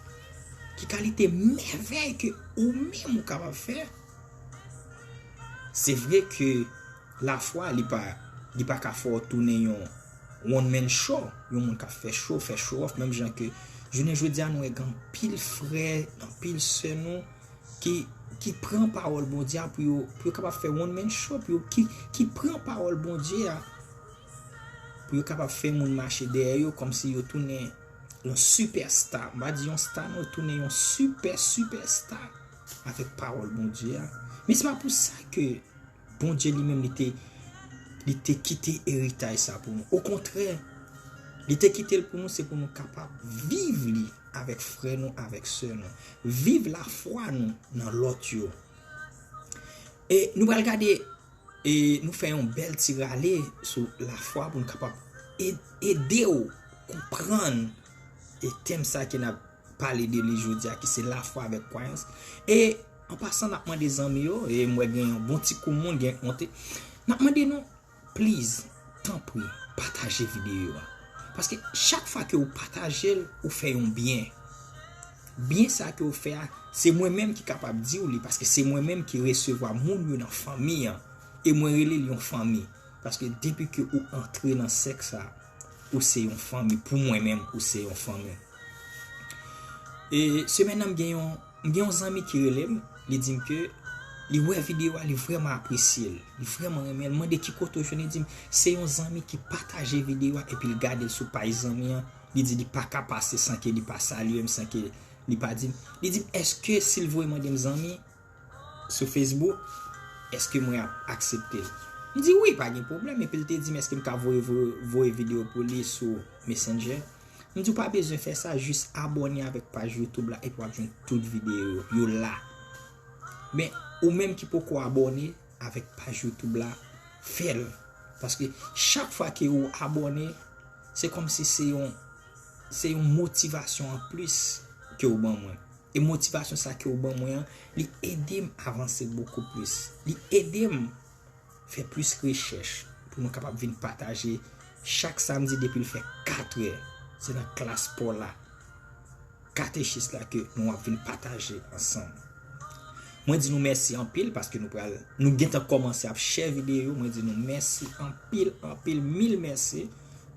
ki kalite mèvèy ke ou menm ou kapab fè? Se vre ke lafwa, li pa, li pa ka fè w tounen yon one man show, yon moun k ap fè show, fè show off, menm jan ke jounen jodi a nou wè gen anpil frè, anpil sè nou ki, ki pran pawòl Bondye a pou yo, pou yo kapab fè one man show, pou yo, ki, ki pran pawòl Bondye a pou yo kapab fè moun mache dèyè yo kòmsi yo tounen yon sipèsta. M pa di yon sta, non, yo tounen yon sipè, sipèsta avèk pawòl Bondye a. Men se pa pou sa ke Bondye li menm li te, li te kite eritaj sa pou nou. Okontrè, li te kite l pou nou, se pou nou kapab viv li avèk frè nou, avèk sè nou. Viv lafwa nou nan lòt yo. E nou pral gade, e nou fè yon bèl ti rale sou lafwa pou nou kapab e-, ede w konprann e tèm sa ke n ap pale de li jodi a, ki se lafwa avèk kwayans. E an pasan, n ap mande zanmi yo, e m wè gen yon bon ti kou moun, gen konte. N ap mande nou, please, tanpri, pataje videyo a. Paske chak fwa ke ou pataje l, ou fè yon byen. Byen sa ke ou fè a, se mwen menm ki kapab di w li, paske se mwen menm ki resevwa moun yo nan fanmi an. E mwen rele l yon fanmi. Paske depi ke ou antre nan sèk sa, ou se yon fanmi. Pou mwen menm, ou se yon fanmi. E semèn nan, m gen yon, m gen yon zanmi ki rele m, li di m ke li wè videyo a, li vrèman apresye l, li vrèman renmen l. M mande ki kote w jwenn li, li di m se yon zanmi ki pataje videyo a epi l gade l sou paj zanmi an. Li di li pa ka pase san ke li pa salye m, san ke li pa di m. Li di m, èske si l voye mande m zanmi, sou Facebook, èske mwen ap aksepte l? M di wi, pa gen pwoblèm. Epi l te di m èske m ka voye, voye, voye videyo pou li sou Messenger. M di w pa bezwen fè sa, jis abòne avèk paj YouTube la epi w ap jwenn tout videyo yo la. Men, ou menm ki poko abòne avèk paj YouTube la, fè l. Paske chak fwa ke ou abòne, se kòmsi se yon, se yon motivasyon anplis ke w ban mwen. E motivasyon sa ke w ban mwen an, li ede m avanse bokou plis. Li ede m fè plis rechèch pou nou kapab vin pataje chak samdi depi l fè kat è. Se nan klas Pòl la, katechis la ke nou ap vin pataje ansanm. Mwen di nou mèsi anpil paske nou pral, nou gentan kòmanse ap share videyo. Mwen di nou mèsi anpil, anpil, mil mèsi.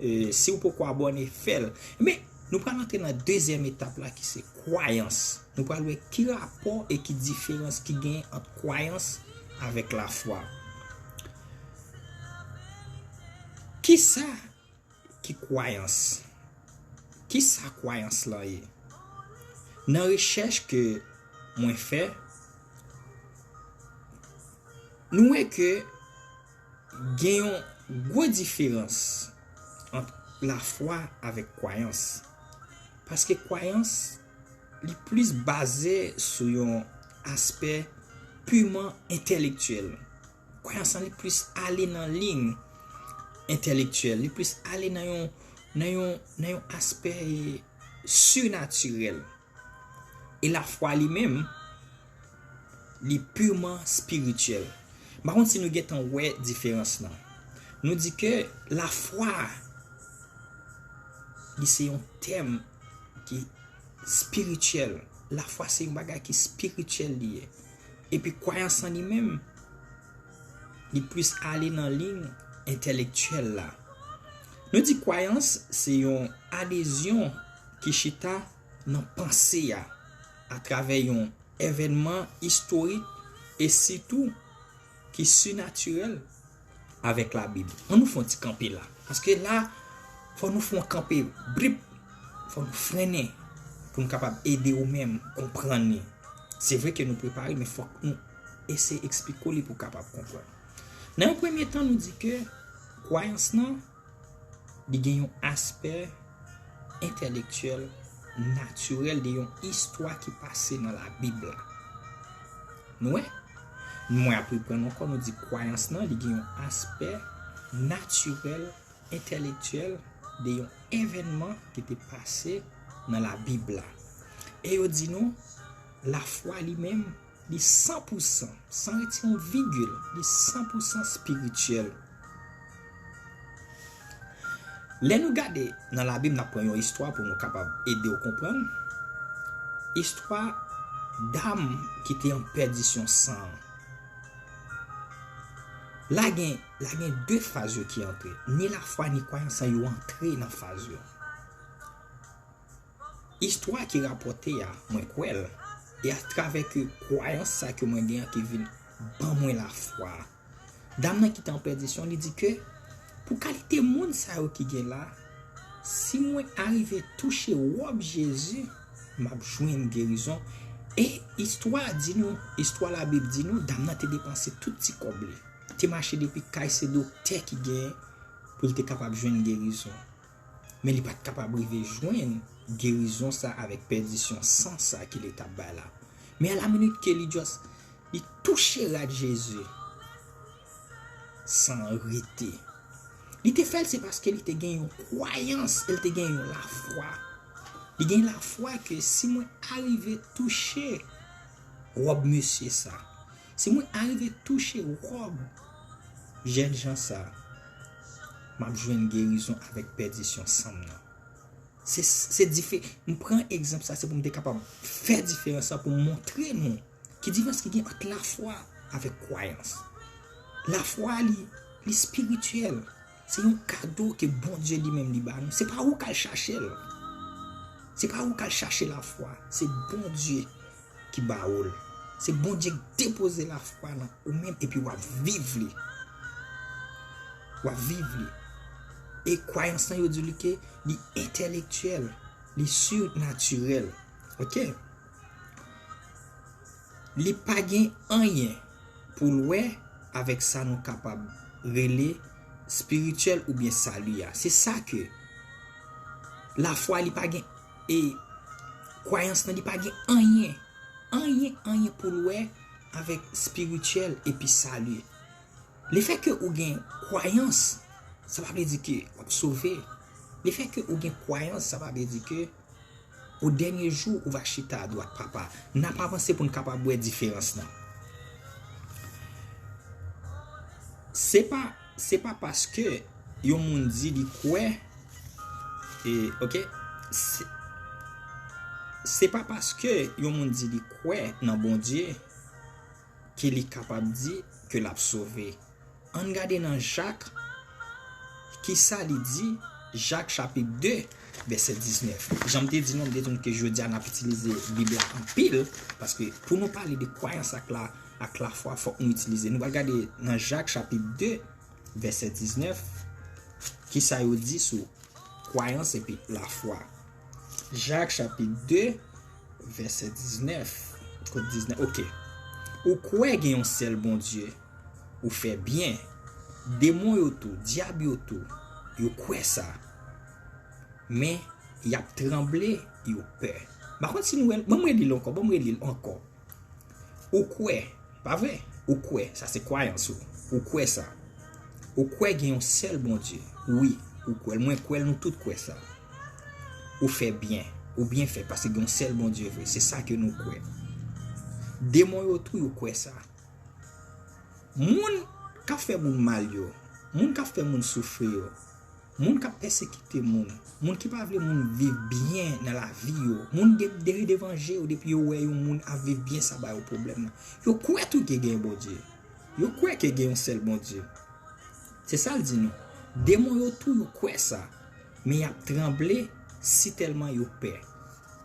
E, si w poko abòne, fè l. Men, nou pral antre nan dezyèm etap la ki se kwayans. Nou pral wè ki rapò e ki diferans ki gen ant kwayans avèk lafwa. Kisa ki kwayans? Kisa kwayans lan ye? Nan rechèch ke mwen fè, nou wè ke gen yon gwo diferans ant lafwa avèk kwayans. Paske kwayans, li plis baze sou yon aspè piman entèlektyèl. Kwayans lan li plis ale nan liy entèlektyèl, li plis ale nan yon, nan yon, nan yon aspè sinatirèl. E lafwa li menm, li piman espirityèl. M pa konn si nou gentan wè diferans lan. Nou di ke lafwa, li se yon tèm ki espirityèl. Lafwa se yon bagay ki espirityèl li ye. Epi kwayans lan li menm, li plis ale nan liy entèlektyèl la. Nou di kwayans se yon adezyon ki chita nan panse a, atravè yon evènman istorik e sitou ki sinatirèl avèk Labib. Ann nou fè yon ti kanpe la. Paske la, fò nou fè yon kanpe brip, fò nou frennen pou nou kapab ede ou menm konprann li. Se vre ke nou prepare, men fòk nou eseye eksplike w li pou w kapab konprann. Nan yon premye tan, nou di ke kwayans lan, li gen yon aspè entèlektyèl, natirèl de yon istwa ki pase nan Labib la. Nou wè? Nou mwen ap reprann ankò, nou di kwayans lan, li gen yon aspè natirèl, entèlektyèl de yon evènman ki te pase nan Labib la. E yo di nou, lafwa li menm, li san pou san, san retire yon vigil, li san pou san espirityèl. Lè nou gade nan Labib, n ap pran yon istwa pou nou kapab ede w konprann. Istwa dam ki te an pèdisyon san an. La gen, la gen de faz yo ki antre. Ni lafwa, ni kwayans lan, yo antre nan faz yo. Istwa ki rapòte a, mwen kwè l, e atravè ke kwayans sa ke mwen gen an ki vin ban mwen lafwa. Dam nan ki te an pèdisyon, li di ke pou kalite moun sa yo ki gen la, si mwen arive touche wòb Jezi, m ap jwenn gerizon. E istwa di nou, istwa Labib di nou, dam nan te depanse tout ti kòb li. Te mache depi kay se doktè ki genyen pou l te kapab jwenn gerizon. Men li pa t kapab rive jwenn gerizon sa avèk pèdisyon san sa ke li t ap bay la. Men a la minit ke li just, li touche rad Jezi, san rete. Li te fè l se paske li te gen yon kwayans, e li te gen yon lafwa. Li gen lafwa ke si mwen arive touche wòb mesye sa, si mwen arive touche wòb jènjan sa, m ap jwenn gerizon avèk pèdisyon san m nan. Se, se dife-, m pran egzanp sa, se pou m te kapab fè diferans sa, pou m montre nou ki diferans ki gen ant lafwa avèk kwayans. Lafwa, li, li espirityèl. Se yon kado ke Bondye li menm li ba nou. Se pa ou k al chache l. Se pa ou k al chache lafwa. Se Bondye ki ba ou l. Se Bondye k depoze lafwa nan ou menm epi w ap viv li. W ap viv li. E kwayans lan, yo di li ke li entèlektyèl, li sinatirèl. Oke? Li pa gen anyen pou l wè avèk sa nou kapab rele espirityèl oubyen sali a. Se sa ke lafwa li pa gen, e kwayans lan li pa gen anyen, anyen, anyen pou l wè avèk espirityèl epi sali. Lefètke ou gen kwayans, sa pa vle di ke w ap sove. Lefètke ou gen kwayans, sa pa vle di ke o dènye jou, ou va chita adwat Papa. N ap avanse pou n kapab wè diferans lan. Se pa, se pa paske yon moun di li kwè, e, oke, se, se pa paske yon moun di li kwè nan Bondye ke li kapab di ke l ap sove. Ann gade nan Jak, kisa li di, Jak chapit de, vèsè diznèf. Jan m te di nou, m te di nou ke jodi a n ap itilize Bib la anpil, paske pou nou pale de kwayans ak la, ak lafwa, fòk nou itilize. Nou pral gade nan Jak chapit de, vèsè diznèf, kisa yo di sou kwayans epi lafwa. Jak chapit de, vèsè diznèf. Kot diznèf? Oke. Ou kwè gen yon sèl Bondye, ou fè byen. Demon yo tou, dyab yo tou, yo kwè sa. Men, y ap tranble, yo pè. M pa konn si nou wè l, ban m reli l ankò, ban m reli l ankò. Ou kwè, pa vre? Ou kwè, sa se kwayans ou. Ou kwè sa. Ou kwè gen yon sèl Bondye. Wi, ou kwè l. Mwen kwè l, nou tout kwè sa. Ou fè byen. Ou byen fè, paske gen yon sèl Bondye vre. Se sa ke nou kwè. Demon yo tou, yo kwè sa. Moun k ap fè moun mal yo, moun k ap fè moun soufri yo, moun k ap pèsekite moun, moun ki pa vle moun viv byen nan lavi yo, moun de, de, devan je yo, depi yo wè yon moun ap viv byen, sa ba yo pwoblèm nan. Yo kwè tou ke gen Bondye. Yo kwè ke gen yon sèl Bondye. Se sa l di nou. Demon yo tou, yo kwè sa. Men y ap tranble si tèlman yo pè.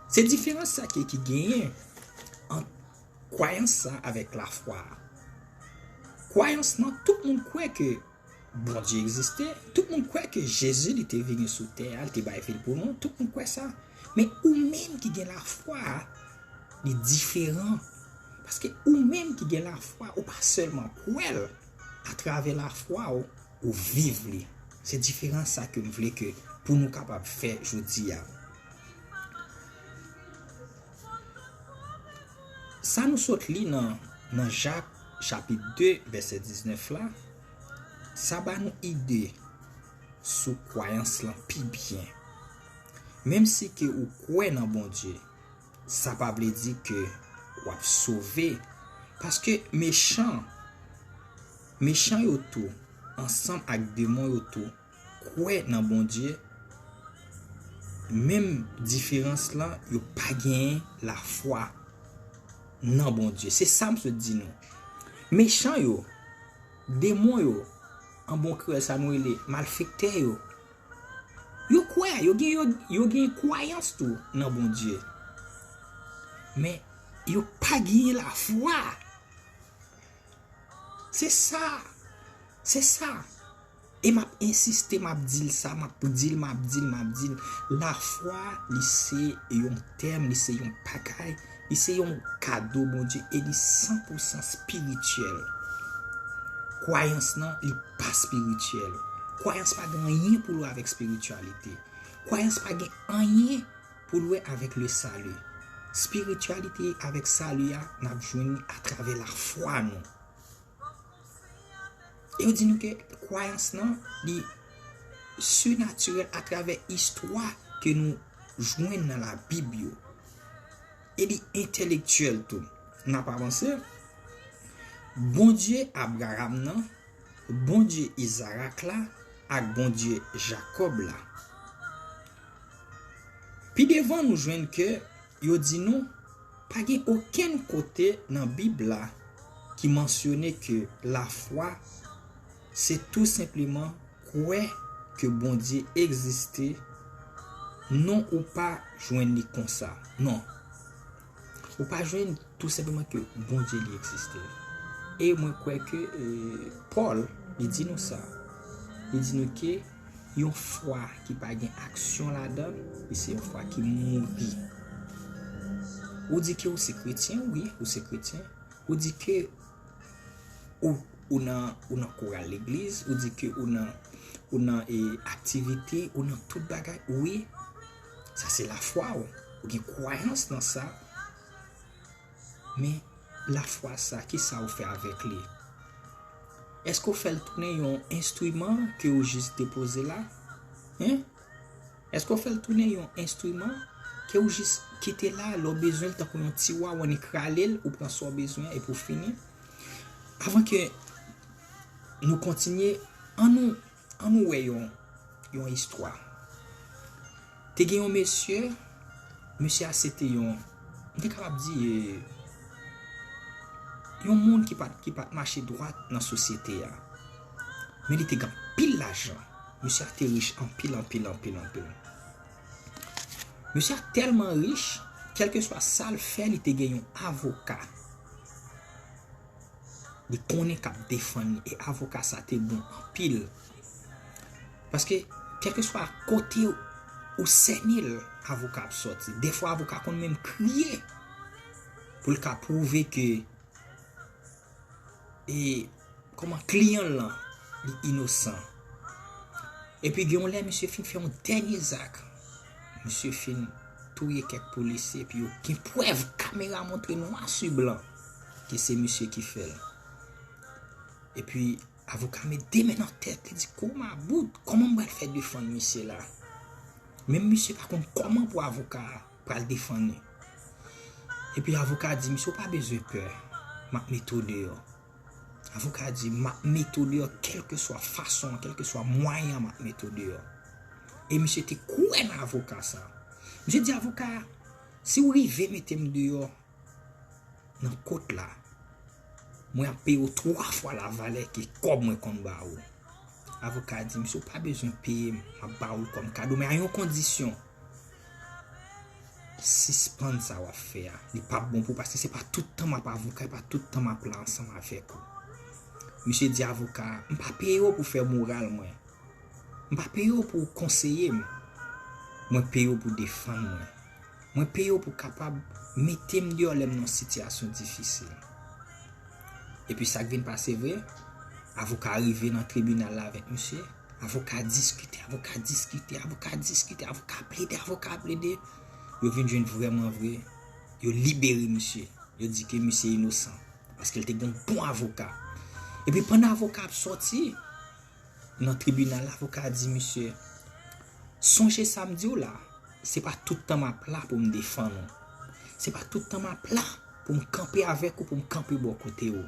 Se diferans sa ki, ki genyen ant kwayans sa avèk lafwa a. Kwayans nan, tout moun kwè ke Bondye egziste, tout moun kwè ke Jezi, li te vini sou tè a, li te bay vi l pou nou, tout moun kwè sa. Men ou menm ki gen lafwa a, li diferan. Paske ou menm ki gen lafwa, ou pa sèlman kwè l, atravè lafwa ou, ou viv li. Se diferans sa ke m vle ke pou nou kapab fè jodi a. Sa nou sot li nan, nan Jak chapit de, vèsè diznèf la, sa ba nou ide sou kwayans lan pi byen. Menm si ke ou kwè nan Bondye, sa pa vle di ke w ap sove. Paske mechan, mechan yo tou, ansanm ak demon yo tou, kwè nan Bondye, menm diferans lan, yo pa genyen lafwa nan Bondye. Se sa m sot di nou. Mechan yo, demon yo, an bon kreyòl sa nou rele malfektè yo, yo kwè, yo gen, yo, yo gen kwayans tou nan Bondye. Men, yo pa genyen lafwa. Se sa. Se sa. E m ap ensiste, m ap di l sa, m ap di l, m ap di l, m ap di l. Lafwa, li se yon tèm, li se yon bagay, li se yon kado Bondye e li san pou san espirityèl. Kwayans nan, li pa espirityèl. Kwayans pa gen anyen pou l wè avèk espirityalite. Kwayans pa gen anyen pou l wè avèk le salut. Espirityalite avèk sali a, n ap jwenn li atravè lafwa nou. E yo di nou ke kwayans nan, li sinatirèl atravè istwa ke nou jwenn nan Labib yo. E li entèlektyèl tou. N ap avanse. Bondye Abraram nan, Bondye Izarak la, ak Bondye Jakòb la. Pi devan nou jwenn ke yo di nou, pa gen okenn kote nan Bib la ki mansyone ke lafwa se tou senpleman kwè ke Bondye egziste. Non, ou pa jwenn li konsa. Non. Ou pa jwenn tou senpleman ke Bondye li egziste. E mwen kwè ke, e, Pòl, li di nou sa. Li di nou ke yon fwa ki pa gen aksyon ladan l, li se yon fwa ki mouri. Ou di ke ou se kretyen, wi, ou se kretyen. Ou di ke ou, ou nan, ou nan koral legliz, ou di ke ou nan, ou nan, e, aktivite, ou nan tout bagay. Wi, sa se lafwa w. Ou gen kwayans nan sa. Men, lafwa sa, kisa ou fè avèk li? Èske w fè l tounen yon enstriman ke ou jis depoze la? Hein? Èske w fè l tounen yon enstriman ke ou jis kite la, lè w bezwen l, tankou yon tiwa, w annik rale l, ou pran sa w bezwen epi w fini? Avan ke nou kontinye, ann nou, ann nou wè yon, yon istwa. Te gen yon mesye, mesye a se te yon, m te kapab di, e, yon moun ki pa t, ki pa t mache dwat nan sosyete a. Men li te gen anpil lajan. Mesye a te rich anpil, anpil, anpil, anpil. Mesye a tèlman rich, kèlkeswa sa l fè, li te gen yon avoka. Li konnen k ap defann li, e avoka sa te bon anpil. Paske, kèlkeswa kote ou sènen l, avoka ap sòti. Defwa, avoka konn menm kriye pou l ka pwouve ke, e, kòman, kliyan l lan, li inosan. Epi gen yon lè, misye fin fè yon dènye zak. Misye fin touye kèk polisye, epi yo gen prèv, kamera montre nwa si blan ke se misye ki fè l. Epi avoka met de men nan tèt, li di, "Kou mabout, kòman m pral fè defann misye la?" Menm misye pa konn kòman pou avoka a pral defann li. Epi avoka a di, "Misye, ou pa bezwen pè, m ap mete w deyò." Avoka a di, "M ap mete w deyò, kèlkeswa fason, kèlkeswa mwayen, m ap mete w deyò." E misye te kwè nan avoka sa. Misye di avoka a, "Si w rive mete m deyò nan kot la, mwen ap peye w twa fwa lavalè ke kòb mwen konn ba ou." Avoka a di, "Misye, ou pa bezwen peye m, m ap ba ou l kòm kado, men a yon kondisyon. Sispann sa w ap fè a. Li p ap bon pou ou, paske se pa tout tan m ap avoka, e pa tout tan m ap la ansanm avèk ou." Misye di avoka a, "M pa peye w pou fè moral mwen. M pa peye w pou w konseye m. Mwen peye w pou w defann mwen. Mwen peye w pou w kapab mete m deyò lè m nan yon sitiyasyon difisil." Epi sa k vin pase vre, avoka a rive nan tribinal la avèk misye. Avoka a diskite, avoka a diskite, avoka a diskite, avoka a plede, avoka a plede. Yo vin jwenn vrèman vre, yo libere misye. Yo di ke misye inosan, paske l te gen yon bon avoka. Epi pandan avoka ap sòti nan tribinal, avoka a di misye, "Sonje sa m di w la, se pa tout tan m ap la pou m defann ou. Se pa tout tan m ap la pou m kanpe avèk ou, pou m kanpe bò kote ou.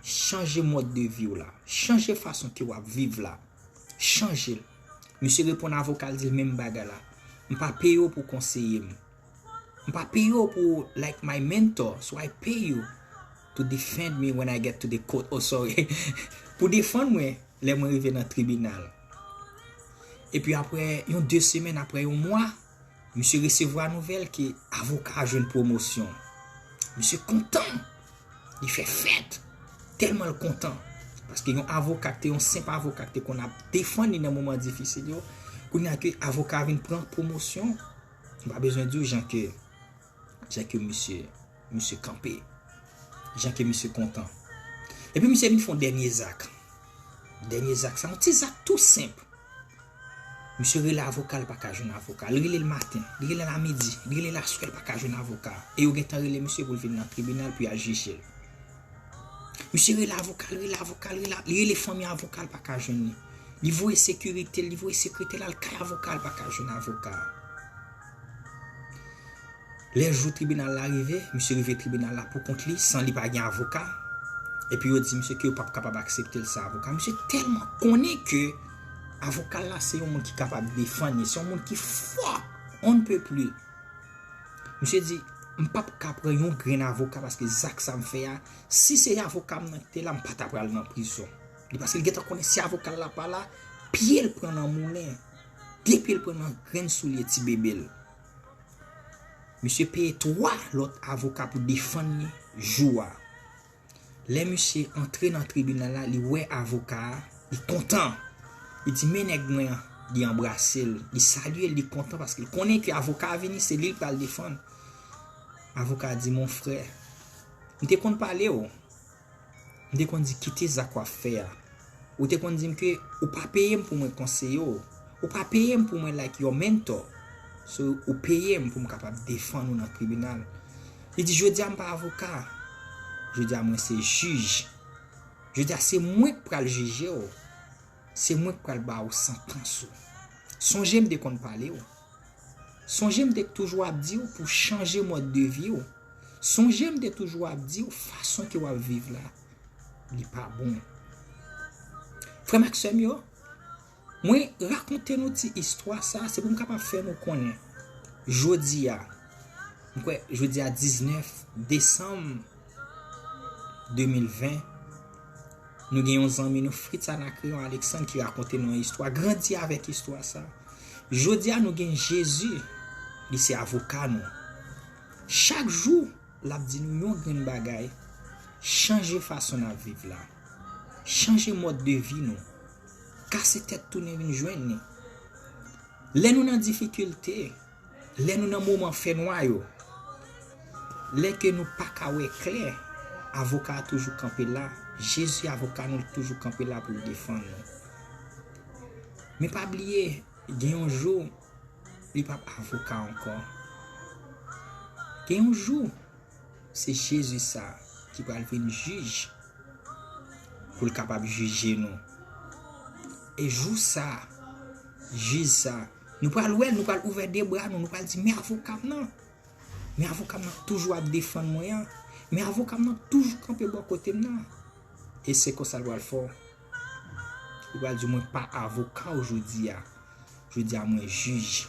Chanje mòd de vi w la, chanje fason ke w ap viv la, chanje l." Misye reponn avoka l, di l menm bagay la, "M pa peye w pou w konseye m. M pa peye w pou w like my mentor, so I pay you to defend me when I get to the court." Oh, sorry. Pou defann mwen lè mwen rive nan tribinal. Epi apre yon de semèn, apre yon mwa, misye resevwa nouvèl ke avoka a jwenn pwomosyon. Misye kontan. Li fè fèt. Tèlman l kontan. Paske yon avoka ki te yon senp avoka ki te konn ap defann li nan moman difisil yo, kounye a ke avoka a vin pran pwomosyon, m pa bezwen di w jan ke, jan ke misye, misye kanpe. Jan ke misye kontan. Epi misye vin fè yon dènye zak. Dènye zak sa, yon ti zak tou senp. Misye rele avoka, li pa ka jwenn avoka. Li rele l maten, li rele l a midi, li rele l aswè, li pa ka jwenn avoka. E yo gentan rele misye pou l vin nan tribinal pou y al jije l. Misye rele avoka, li rele avoka, li rele, li rele fanmi avoka, li pa ka jwenn li. Li voye sekirite l, li voye sekirite l al kay avoka, li pa ka jwenn avoka. Lè jou tribinal la rive, misye rive tribinal la pou kont li, san li pa gen avoka. Epi yo di misye ke yo p ap kapab aksepte l san avoka. Misye tèlman konnen ke avoka l la se yon moun ki kapab defann li, se yon moun ki fò, on ne peut plus. Misye di, "M p ap ka pran yon grenn avoka paske zak sa m fè a, si se avoka m nan ki te la, m pa ta pral nan prizon." Li, paske li gentan konnen si avoka l la pa la, pye l pran nan moulen, de pye l pran nan grenn soulye ti bebe l. Misye peye twa lòt avoka pou defann li jou a. Lè misye antre nan tribinal la, li wè avoka a, li kontan. Li di, "Men nèg mwen an." Li anbrase l, li salye l, li kontan paske l konnen ke avoka a vini, se li l pral defann. Avoka a di, "Mon frè, m te konn pale w. M te konn di, 'Kite zak w ap fè a.' Ou te konn di m ke ou pa peye m pou mwen konseye w. Ou pa peye m pou mwen like your mentor. So, ou peye m pou m kapab defann ou nan tribinal." Li di, "Jodi a, m pa avoka. Jodi a, mwen se jij. Jodi a, se mwen k pral jije w. Se mwen k pral ba w santans ou. Sonje m te konn pale w. Sonje m te toujou ap di w pou w chanje mòd de vi w. Sonje m te toujou ap di w fason ke w ap viv la, li pa bon." Frè m ak sè m yo, mwen rakonte nou ti istwa sa, se pou m kapab fè nou konnen. Jodi a, m kwè, jodi a diznèf desanm de mil ven, nou gen yon zanmi nou, Fritz Anacréon Alexandre, ki rakonte nou yon istwa, grandi avèk istwa sa. Jodi a, nou gen Jezi, li se avoka nou. Chak jou, l ap di nou yon grenn bagay, chanje fason n ap viv la. Chanje mòd de vi nou. Kase tèt tounen vin jwenn li. Lè nou nan difikilte, lè nou nan moman fènwa yo, lè ke nou pa ka wè klè, avoka a toujou kanpe la. Jezi avoka nou, li toujou kanpe la pou l defann nou. Men pa bliye, gen yon jou, li p ap avoka ankò. Gen yon jou, se Jezi sa ki pral vin jij. pou l kapab jije nou. E jou sa, jij sa, nou pral wè l, nou pral ouvè de bra nou, nou pral di, men avoka m nan. Men avoka m nan toujou ap defann mwen an. Men avoka m nan toujou kanpe bò kote m nan. E se konsa l pral fè w. Li pral di, mwen pa avoka w jodi a. Jodi a mwen jij.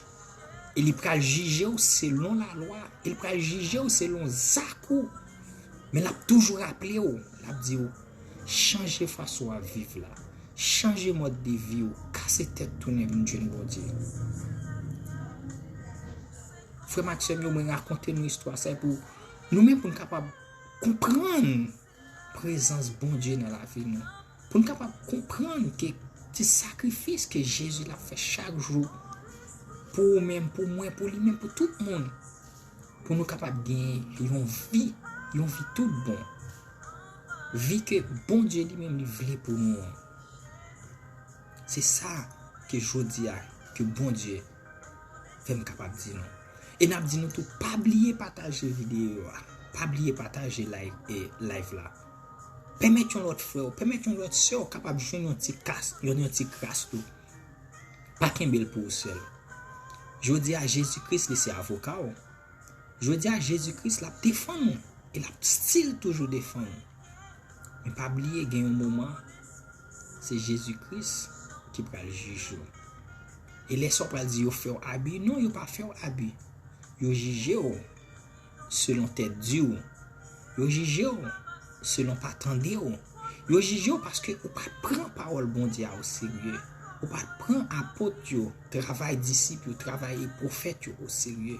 E li pral jije w selon lalwa. E li pral jije w selon zak ou. Men l ap toujou raple w. L ap di w, chanje fason w ap viv la. Chanje mòd de vi w. Kase tèt tounen vin jwenn Bondye. Frè m ak sè m yo, mwen rakonte nou istwa sa pou nou menm pou n kapab konprann prezans Bondye nan lavi nou. Pou n kapab konprann ke ti sakrifis ke Jezi l ap fè chak jou pou ou menm, pou mwen, pou li menm, pou tout moun. Pou nou kapab gen yon vi, yon vi tout bon. Vi ke Bondye li menm li vle pou nou an. Se sa ke jodi a, ke Bondye fè m kapab di nou. E n ap di nou tou, pa bliye pataje videyo a. Pa bliye pataje live, e, live la. Pèmèt yon lòt frè w, pèmèt yon lòt sè w kapab jwenn yon ti kas, yon, yon ti kras tou. Pa kenbe l pou ou sèl. Jodi a, Jezi Kris, li se avoka w. Jodi a, Jezi Kris, l ap defann ou. E l ap still toujou defann ou. Men pa bliye, gen yon moman, se Jezi Kris ki pral jije w. E lè sa w pral di yo fè w abi, non, yo pa fè w abi. Yo jije w selon tèt di w. Yo jije w selon pa tande w. Yo jije w paske ou pa t pran pawòl Bondye a oserye. Ou pa t pran apot yo, travay disip yo, travay pwofèt yo oserye.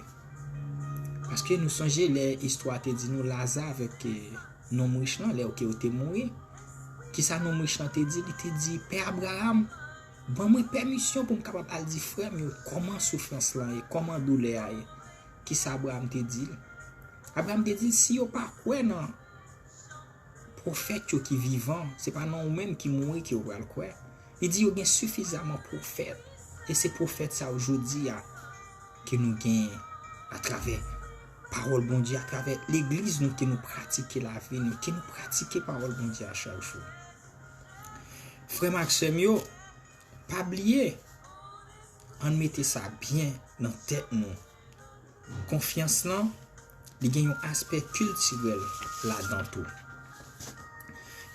Paske nou sonje lè istwa te di nou Laza avèk, eh, nonm rich lan, lè ke yo te mouri. Kisa nonm rich lan te di? Li te di, Pè Abraram, ban mwen pèmisyon pou m kapab al di frè m yo kòman soufrans lan ye, kòman doulè a ye. Kisa Abraram te di l? Abraram te di l, si yo pa kwè nan pwofèt yo ki vivan, se pa nan ou menm ki mouri ke yo pral kwè. Li di yo gen sifizaman pwofèt. E se pwofèt sa yo jodi a ke nou gen atravè pawòl Bondye, atravè legliz nou ke nou pratike lavi nou, ke nou pratike pawòl Bondye a chak jou. Frè m ak sè m yo, pa bliye, ann mete sa byen nan tèt nou. Konfyans lan, li gen yon aspè kiltirèl ladan tou.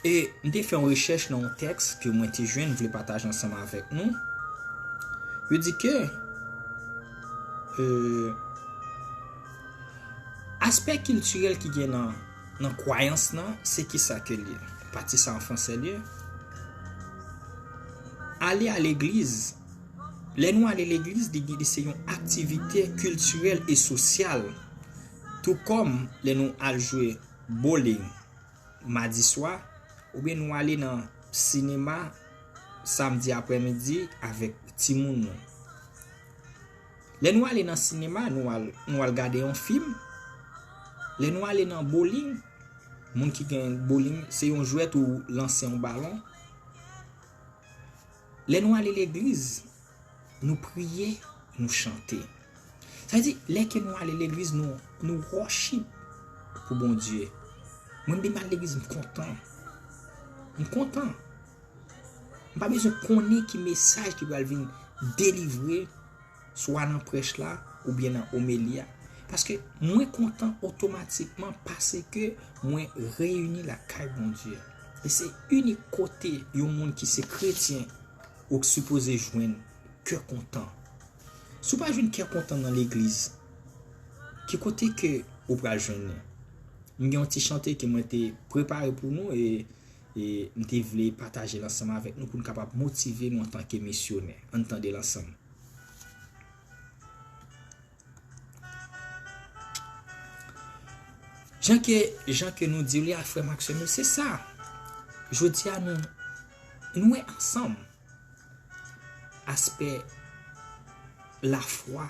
E m te fè yon rechèch nan yon tèks ke mwen te jwenn, m vle pataje ansanm avèk nou. Yo di ke, euh, aspè kiltirèl ki gen nan, nan kwayans lan, se kisa ke l ye? Pati sa an fransè l ye. Ale a legliz. Lè nou ale legliz, li, li se yon aktivite kiltirèl e sosyal. Tou kòm lè nou al jwe bowling madi swa, oubyen nou ale nan sinema samdi aprèmidi avèk timoun nou. Lè nou ale nan sinema, nou al, nou al gade yon fim. Lè nou ale nan bowling, moun ki gen bowling, se yon jwèt ou lanse yon balon. Lè nou ale legliz, nou priye, nou chante. Sa vle di, lè ke nou ale legliz, nou, nou worship pou Bondye. Mwen, m vin al legliz, m kontan. M kontan. M pa bezwen konnen ki mesaj ki pral vin delivre, swa nan prèch la, oubyen nan omeli a. Paske mwen kontan otomatikman paske mwen reyini lakay Bondye. E se inik kote yon moun ki se kretyen ou sipoze jwenn kè kontan. Si w pa jwenn kè kontan nan legliz, ki kote ke ou pral jwenn li? M gen yon ti chante ke mwen te prepare pou nou e, e m te vle pataje l ansanm avèk nou pou n kapab motive nou antanke misyonè. Ann tande l ansanm. Jan ke, jan ke nou di li a, frè m ak sè m yo, se sa. Jodi a, nou, nou wè ansanm aspè lafwa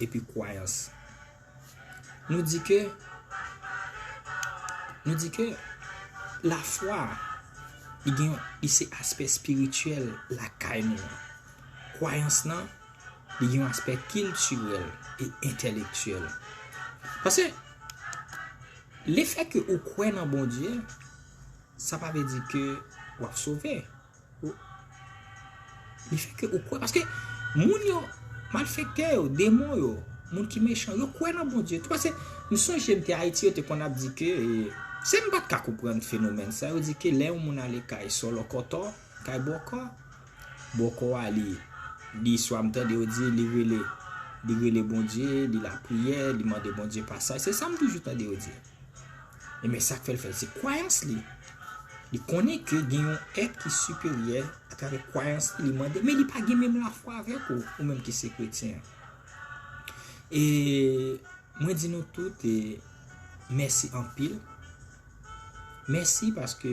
epi kwayans. Nou di ke, nou di ke lafwa, li gen, li se aspè espirityèl lakay nou an. Kwayans lan, li gen yon aspè kiltirèl e entèlektyèl. Paske, lefètke ou kwè nan Bondye, sa pa vle di ke w ap sove. Ou- Li fè ke ou kwè. Paske moun yo, malfektè yo, demon yo, moun ki mechan, yo kwè nan Bondye tou. Paske m sonje m te Ayiti, yo te konn ap di ke, e, se m pa t ka konprann fenomèn sa, yo di ke lè yon moun ale kay sòlòkòtò, kay bòkò, bòkò a li, li swa m tande yo di li rele, li rele Bondye, li lapriyè, li mande Bondye pasaj. Se sa m toujou tande yo di. E men sa k fè l fè l, se kwayans li. Li konnen ke gen yon èt ki siperyè atravè kwayans li, li mande, men li pa gen menm lafwa avèk ou, ou menm ki se kretyen. E mwen di nou tout, e, mèsi anpil. Mèsi paske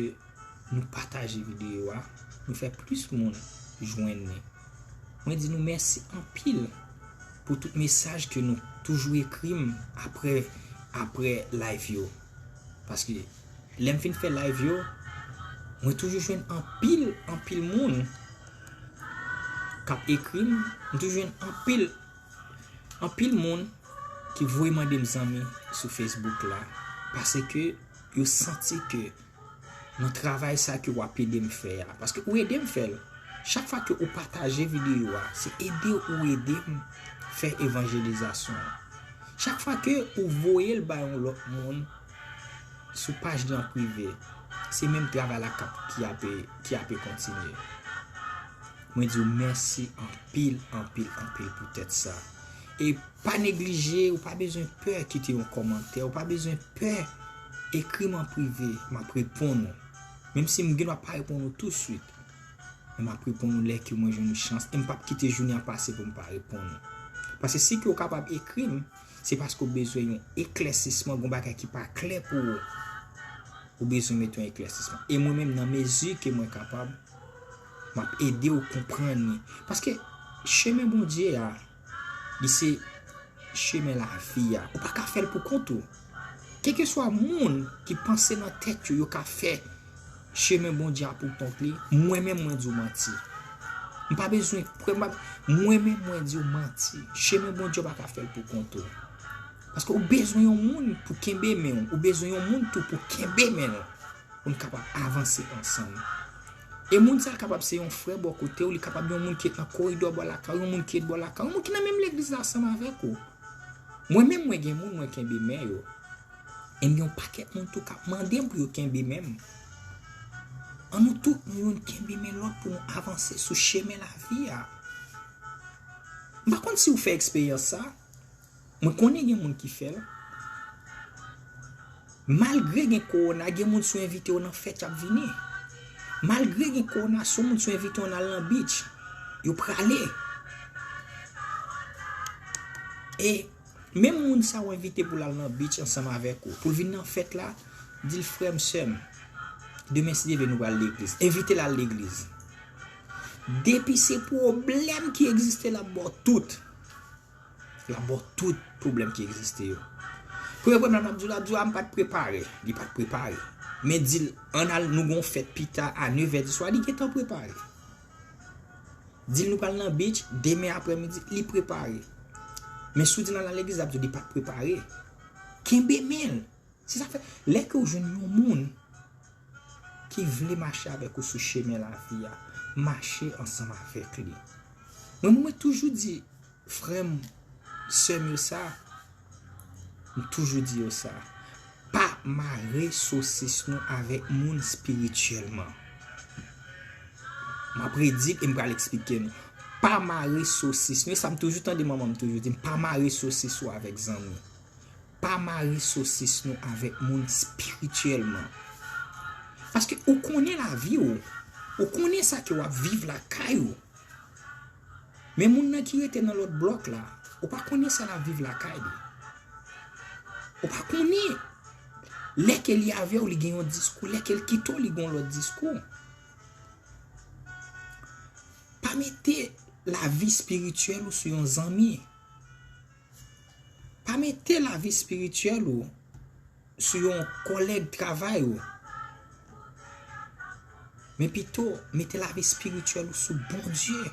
nou pataje videyo a, nou fè plis moun jwenn li. Mwen di nou mèsi anpil pou tout mesaj ke nou toujou ekri m apre, apre live yo. Paske lè m fin fè live yo, mwen toujou jwenn anpil, anpil moun k ap ekri m, m toujou jwenn anpil, anpil moun ki voye mande m zanmi sou Facebook la, paske yo santi ke nan travay sa ke w ap ede m fè a. Paske ou ede m fè l. Chak fwa ke ou pataje videyo a, se ede ou ede m fè evanjelizasyon an. Chak fwa ke ou voye l bay yon lòt moun sou paj li an prive, se menm travay la k ap, ki ape, ki ape kontinye. Mwen di w mèsi anpil, anpil, anpil poutèt sa. E pa neglije, ou pa bezwen pè kite yon kòmantè, ou pa bezwen pè ekri m an prive, m ap reponn ou. Menm si m gendwa pa reponn ou touswit, men m ap reponn ou lè ke mwen jwenn yon chans. E m p ap kite jounen an pase pou m pa reponn ou. Paske si ke w kapab ekri m, se paske w bezwen yon eklèsisman, gon bagay ki pa klè pou ou. Ou bezwen mete yon eklèsisman. E mwen menm, nan mezi ke mwen kapab, m ap ede w konprann li. Paske chemen Bondye a, li se chemen lavi a. Ou pa ka fè l pou kont ou. Kèlkeswa moun ki panse nan tèt yo, yo ka fè chemen Bondye a pou kont li, mwen menm mwen di w manti. M pa bezwen prèv, m pa, mwen menm mwen di w manti. Chemen Bondye ou pa ka fè l pou kont ou. Paske ou bezwen yon moun pou kenbe men w. Ou bezwen yon moun tou pou kenbe men w. Pou n kapab avanse ansanm. E moun sa kapab se yon frè bò kote w, li kapab yon moun ki ret nan koridò bò lakay ou, yon moun ki ret bò lakay ou, yon moun ki nan menm legliz la ansanm avèk ou. Mwen menm mwen gen moun mwen kenbe men yo. E m gen yon pakèt moun tou k ap mande m pou yo kenbe men m. An nou tout nou youn kenbe men lòt pou nou avanse sou chemen lavi a. M pa konn si w fè eksperyans sa. Mwen konnen gen moun ki fè l. Malgre gen kowona, gen moun si w envite yo nan fèt, y ap vini. Malgre gen kowona, si w moun si w envite yo nan al nan beach, yo prale. E menm moun sa w envite pou l al nan beach ansanm avèk ou, pou l vin nan fèt la, di l, frè m, sè m, demen si Dye vle nou pral legliz. Envite l al legliz. Depi se pwoblèm ki egziste, l ap ba w tout. L ap ba w tout pwoblèm ki egziste yo. Premye pwoblèm l ap di w, l ap di w, a, m pa t prepare. Li pa t prepare. Men di l, ann al, nou gen yon fèt pita a nevè di swa, li gentan prepare. Di l nou pral nan beach, demen aprèmidi, li prepare. Men si w di l al nan legliz, l ap di w li pa t prepare. Kenbe men l. Se sa k fè, lè ke w jwenn yon moun ki vle mache avèk ou sou chemen lavi a, mache ansanm avèk li. Mwen, mwen toujou di frè m, sè m yo sa, m toujou di yo sa, pa mare sosis nou avèk moun espirityèlman. M ap redi l e m pral eksplike nou. Pa mare sosis nou. E sa m toujou tande manman m toujou di m, pa mare sosis ou avèk zanmi. Pa mare sosis nou avèk moun espirityèlman. Paske ou konnen lavi w. Ou konnen sa ke w ap viv lakay ou. Men moun nan ki rete nan lòt blòk la, ou pa konnen sa l ap viv lakay li. Ou pa konnen. Lè ke li avè w, li gen yon diskou. Lè ke l kite w, li gen yon lòt diskou. Pa mete lavi espirityèl ou sou yon zanmi. Pa mete lavi espirityèl ou sou yon kòlèg travay ou. Men pito, mete lavi espirityèl ou sou Bondye.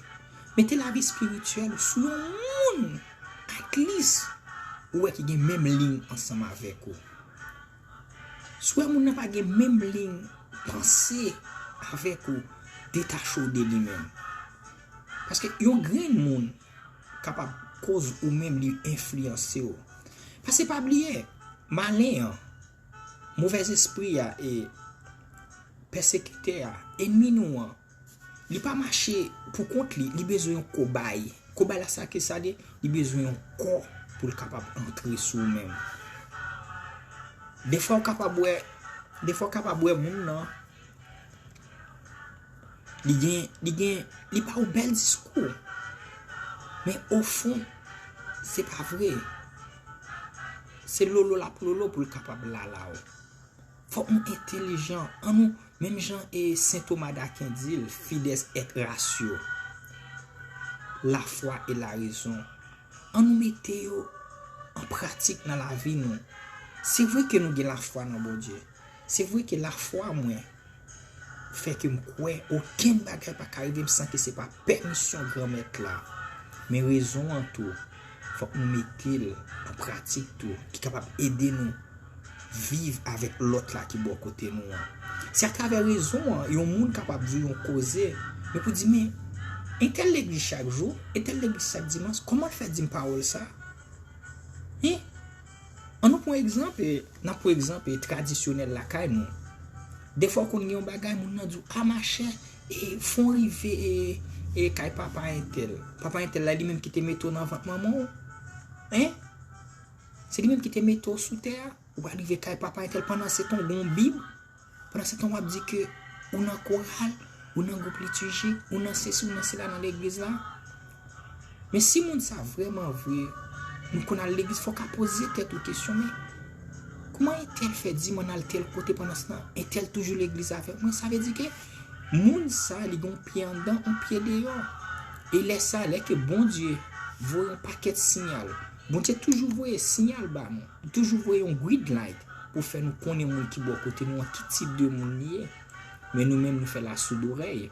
Mete lavi espirityèl ou sou yon moun, at least, ou wè ki gen menm liy ansanm avèk ou. Si w wè moun nan pa gen menm liy panse avèk ou, detache w de li menm. Paske yon grenn moun kapab koz ou menm li enfliyanse w. Paske pa bliye, malen an, movèzespri a e pèsekitè a, ènmi nou an, li pa mache pou kont li, li bezwen yon kobay. Kobay la sa ki sa li, li bezwen yon kò pou l kapab antre sou ou menm. Defwa w kapab wè, defwa w kapab wè moun nan, li gen, li gen, li ba ou bèl diskou. Men ofon, se pa vre. Se lolo l ap lolo pou l kapab lala w. Fòk nou entèlijan. An nou, menm jan e Sen Toma d'Aken di l, fides et ratio, lafwa e larezon. An nou mete yo an pratik nan lavi nou. Se vre ke nou gen lafwa nan Bondye. Se vre ke lafwa mwen fè ke m kwè okenn bagay pa ka rive m san ke se pa pèmisyon Granmèt la. Men rezon an tou, fòk nou mete l an pratik tou, ki kapab ede nou viv avèk lòt la ki bò kote nou an. Se atravè rezon an, yon moun kapab di w yon koze, men pou di, men, entèl legliz chak jou, entèl legliz chak dimanch, kòman l fè di m pawòl sa? Hein? An nou pran egzanp, e, n ap pran egzanp, e, tradisyonèl lakay nou. Defwa w konn gen yon bagay, moun nan di w, a machè, e, fon rive, e, e, kay papa entèl. Papa entèl la, li menm ki te mete w nan vant manman w. Hein? Se li menm ki te mete w sou tè a. Ou pral rive kay papa entèl pandan se tan w gen yon Bib. Pandan se tan w ap di ke ou nan koral, ou nan gwoup litijik, ou nan sesi, ou nan sela nan legliz la. Men si moun sa vrèman vre, nou konn al legliz, fò w ka poze tèt ou kesyon, men kòman entèl fè di m ann al tèl kote pandan se tan entèl toujou legliz avèk mwen? Sa vle di ke moun sa, li gen yon pye anndan, yon pye deyò. E lè sa, lè ke Bondye voye yon pakèt siyal, Bondye toujou voye siyal ba nou. Li toujou voye yon green light pou fè nou konnen moun ki bò kote nou an, ki tip de moun li ye. Men nou menm, nou fè l a soud orèy.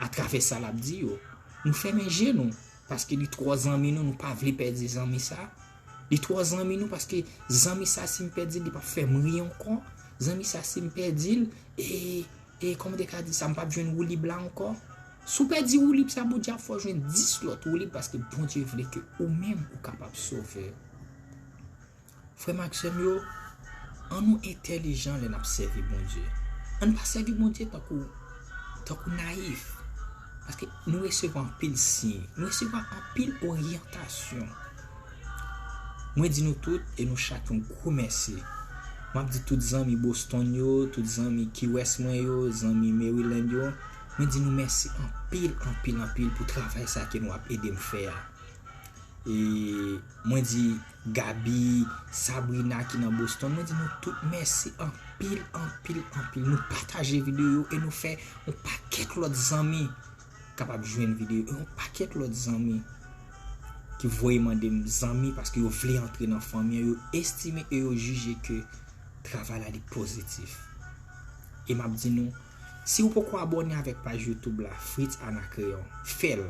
Atravè sa l ap di yo, nou fèmen je nou, paske li twò zanmi nou, nou pa vle pèdi zanmi sa. Li twò zanmi nou paske zanmi sa, si m pèdi l, li p ap fè m ri ankò. Zanmi sa, si m pèdi l, e, e, kòman te ka di sa, m p ap jwenn woulib la ankò. Si w pèdi woulib sa, Bondye ap fè w jwenn dis lòt woulib paske Bondye vle ke ou menm ou kapab sove. Frè m ak sè m yo, an nou entèlijan lè n ap sèvi Bondye. An n pa sèvi Bondye tankou, tankou nayif. Paske nou resevwa anpil siy, nou resevwa anpil oryantasyon. Mwen di nou tout e nou chak yon gwo mèsi. M ap di tout zanmi Boston yo, tout zanmi Key West mwen yo, zanmi Maryland yo, mwen di nou mèsi anpil, anpil, anpil pou travay sa ke nou ap ede m fè a. E mwen di Gaby, Sabrina ki nan Boston, mwen di nou tout mèsi anpil, anpil, anpil. Nou pataje videyo e nou fè yon pakèt lòt zanmi kapab jwenn videyo. E yon pakèt lòt zanmi ki voye mande m zanmi paske yo vle antre nan fanmi an, yo estime e yo jije ke travay la li pozitif. E m ap di nou, si ou poko abòne avèk paj YouTube la, Fritz Anacréon, fè l.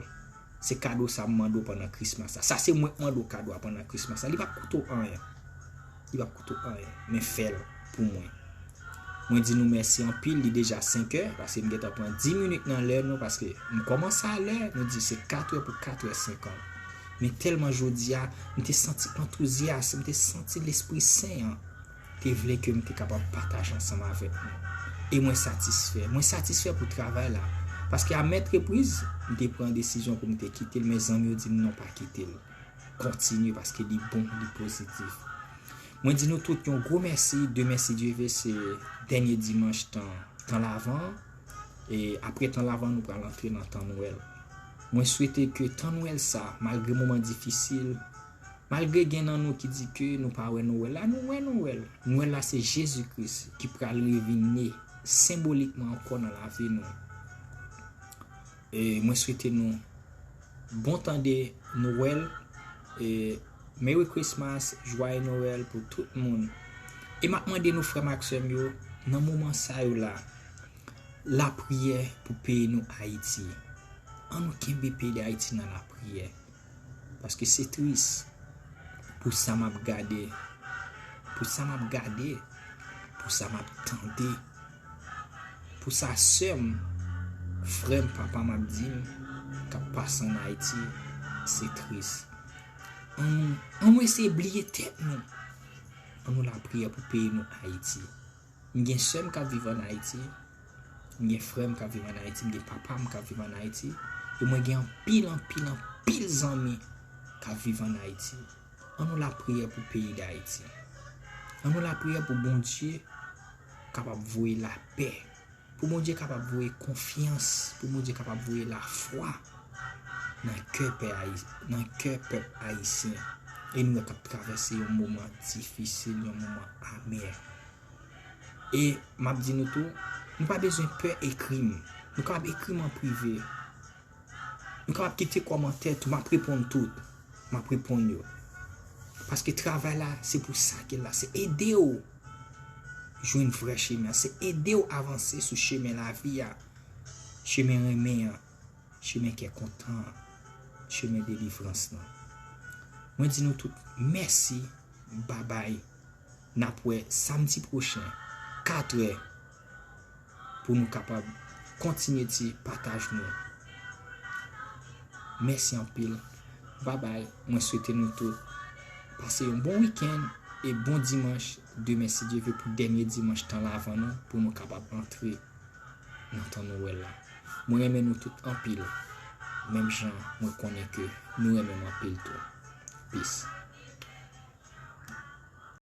Se kado sa m mande w pandan Christmas la. Sa se mwen k mande w kado a pandan Christmas la. Li p ap koute w anyen. Li p ap koute w anyen. Men fè l pou mwen. Mwen di nou mèsi anpil. Li deja senk è, paske m gentan pran dis minit nan lè nou, paske m kòmanse a lè, nou di se kat è pou kat è senkant. Men tèlman jodi a, m te santi antouzyas, m te santi Lespri Sen an te vle ke m te kapab pataje ansanm avèk nou. E mwen satisfè. Mwen satisfè pou travay la. Paske a mèt repriz, m te pran desizyon pou m te kite l, men zanmi yo di m non, pa kite l. Kontinye paske li bon, li pozitif. Mwen di nou tout yon gwo mèsi. Demen, si Dye vle, se dènye dimanch tan, tan Lavan. E apre tan Lavan, nou pral antre nan tan Nwèl. Mwen swete ke tan Nwèl sa, malgre moman difisil, malgre gen nan nou ki di ke nou pa wè Nwèl la, nou wè Nwèl. Nwèl la se Jezi Kris ki pral revin ne senbolikman ankò nan lavi nou. E mwen swete nou bon tan de Nwèl, e Merry Christmas, Joyeux Noël pou tout moun. E m ap mande nou, frè m ak sè m yo, nan moman sa yo la, lapriyè pou peyi nou Ayiti. An nou kenbe peyi Dayiti nan lapriyè. Paske se tris pou sa m ap gade, pou sa m ap gade, pou sa m ap tande, pou sa sè m Frè m, papa m ap di m, k ap pase ann Ayiti, se tris. Ann nou, ann nou eseye bliye tèt nou. Ann nou lapriyè pou peyi nou, Ayiti. M gen sè m k ap viv ann Ayiti. M gen frè m k ap viv ann Ayiti. M gen papa m k ap viv ann Ayiti. E mwen gen anpil, anpil, anpil zanmi k ap viv ann Ayiti. Ann nou lapriyè pou peyi Dayiti. Ann nou lapriyè pou Bondye kapab voye lapè. Pou Bondye kapab voye konfyans, pou Bondye kapab voye lafwa nan kè pè Ayi-, nan kè pèp ayisyen. E nou wè k ap travèse yon moman difisil, yon moman amè. E m ap di nou tou, nou pa bezwen pè ekri m. Nou kapab ekri m an prive. Nou kapab kite kòmantè tou, m ap reponn tout. M ap reponn yo. Paske travay la, se pou sa ke l la. Se ede w jwenn vrè chemen an. Se ede w avanse sou chemen lavi a. Chemen renmen an. Chemen kè kontan an. Chemen delivrans lan. Mwen di nou tout mèsi, babay. N ap wè samdi pwochen, katrè, pou nou kapab kontinye ti pataj nou. Mèsi anpil. Babay. Mwen swete nou tout pase yon bon wikenn e bon dimanch. Demen, si Dye vle, pou dènye dimanch tan Lavan nou, pou nou kapab antre nan tan Nwèl la. Mwen renmen nou tout anpil. Menm jan mwen konnen ke nou renmen m anpil tou. Peace.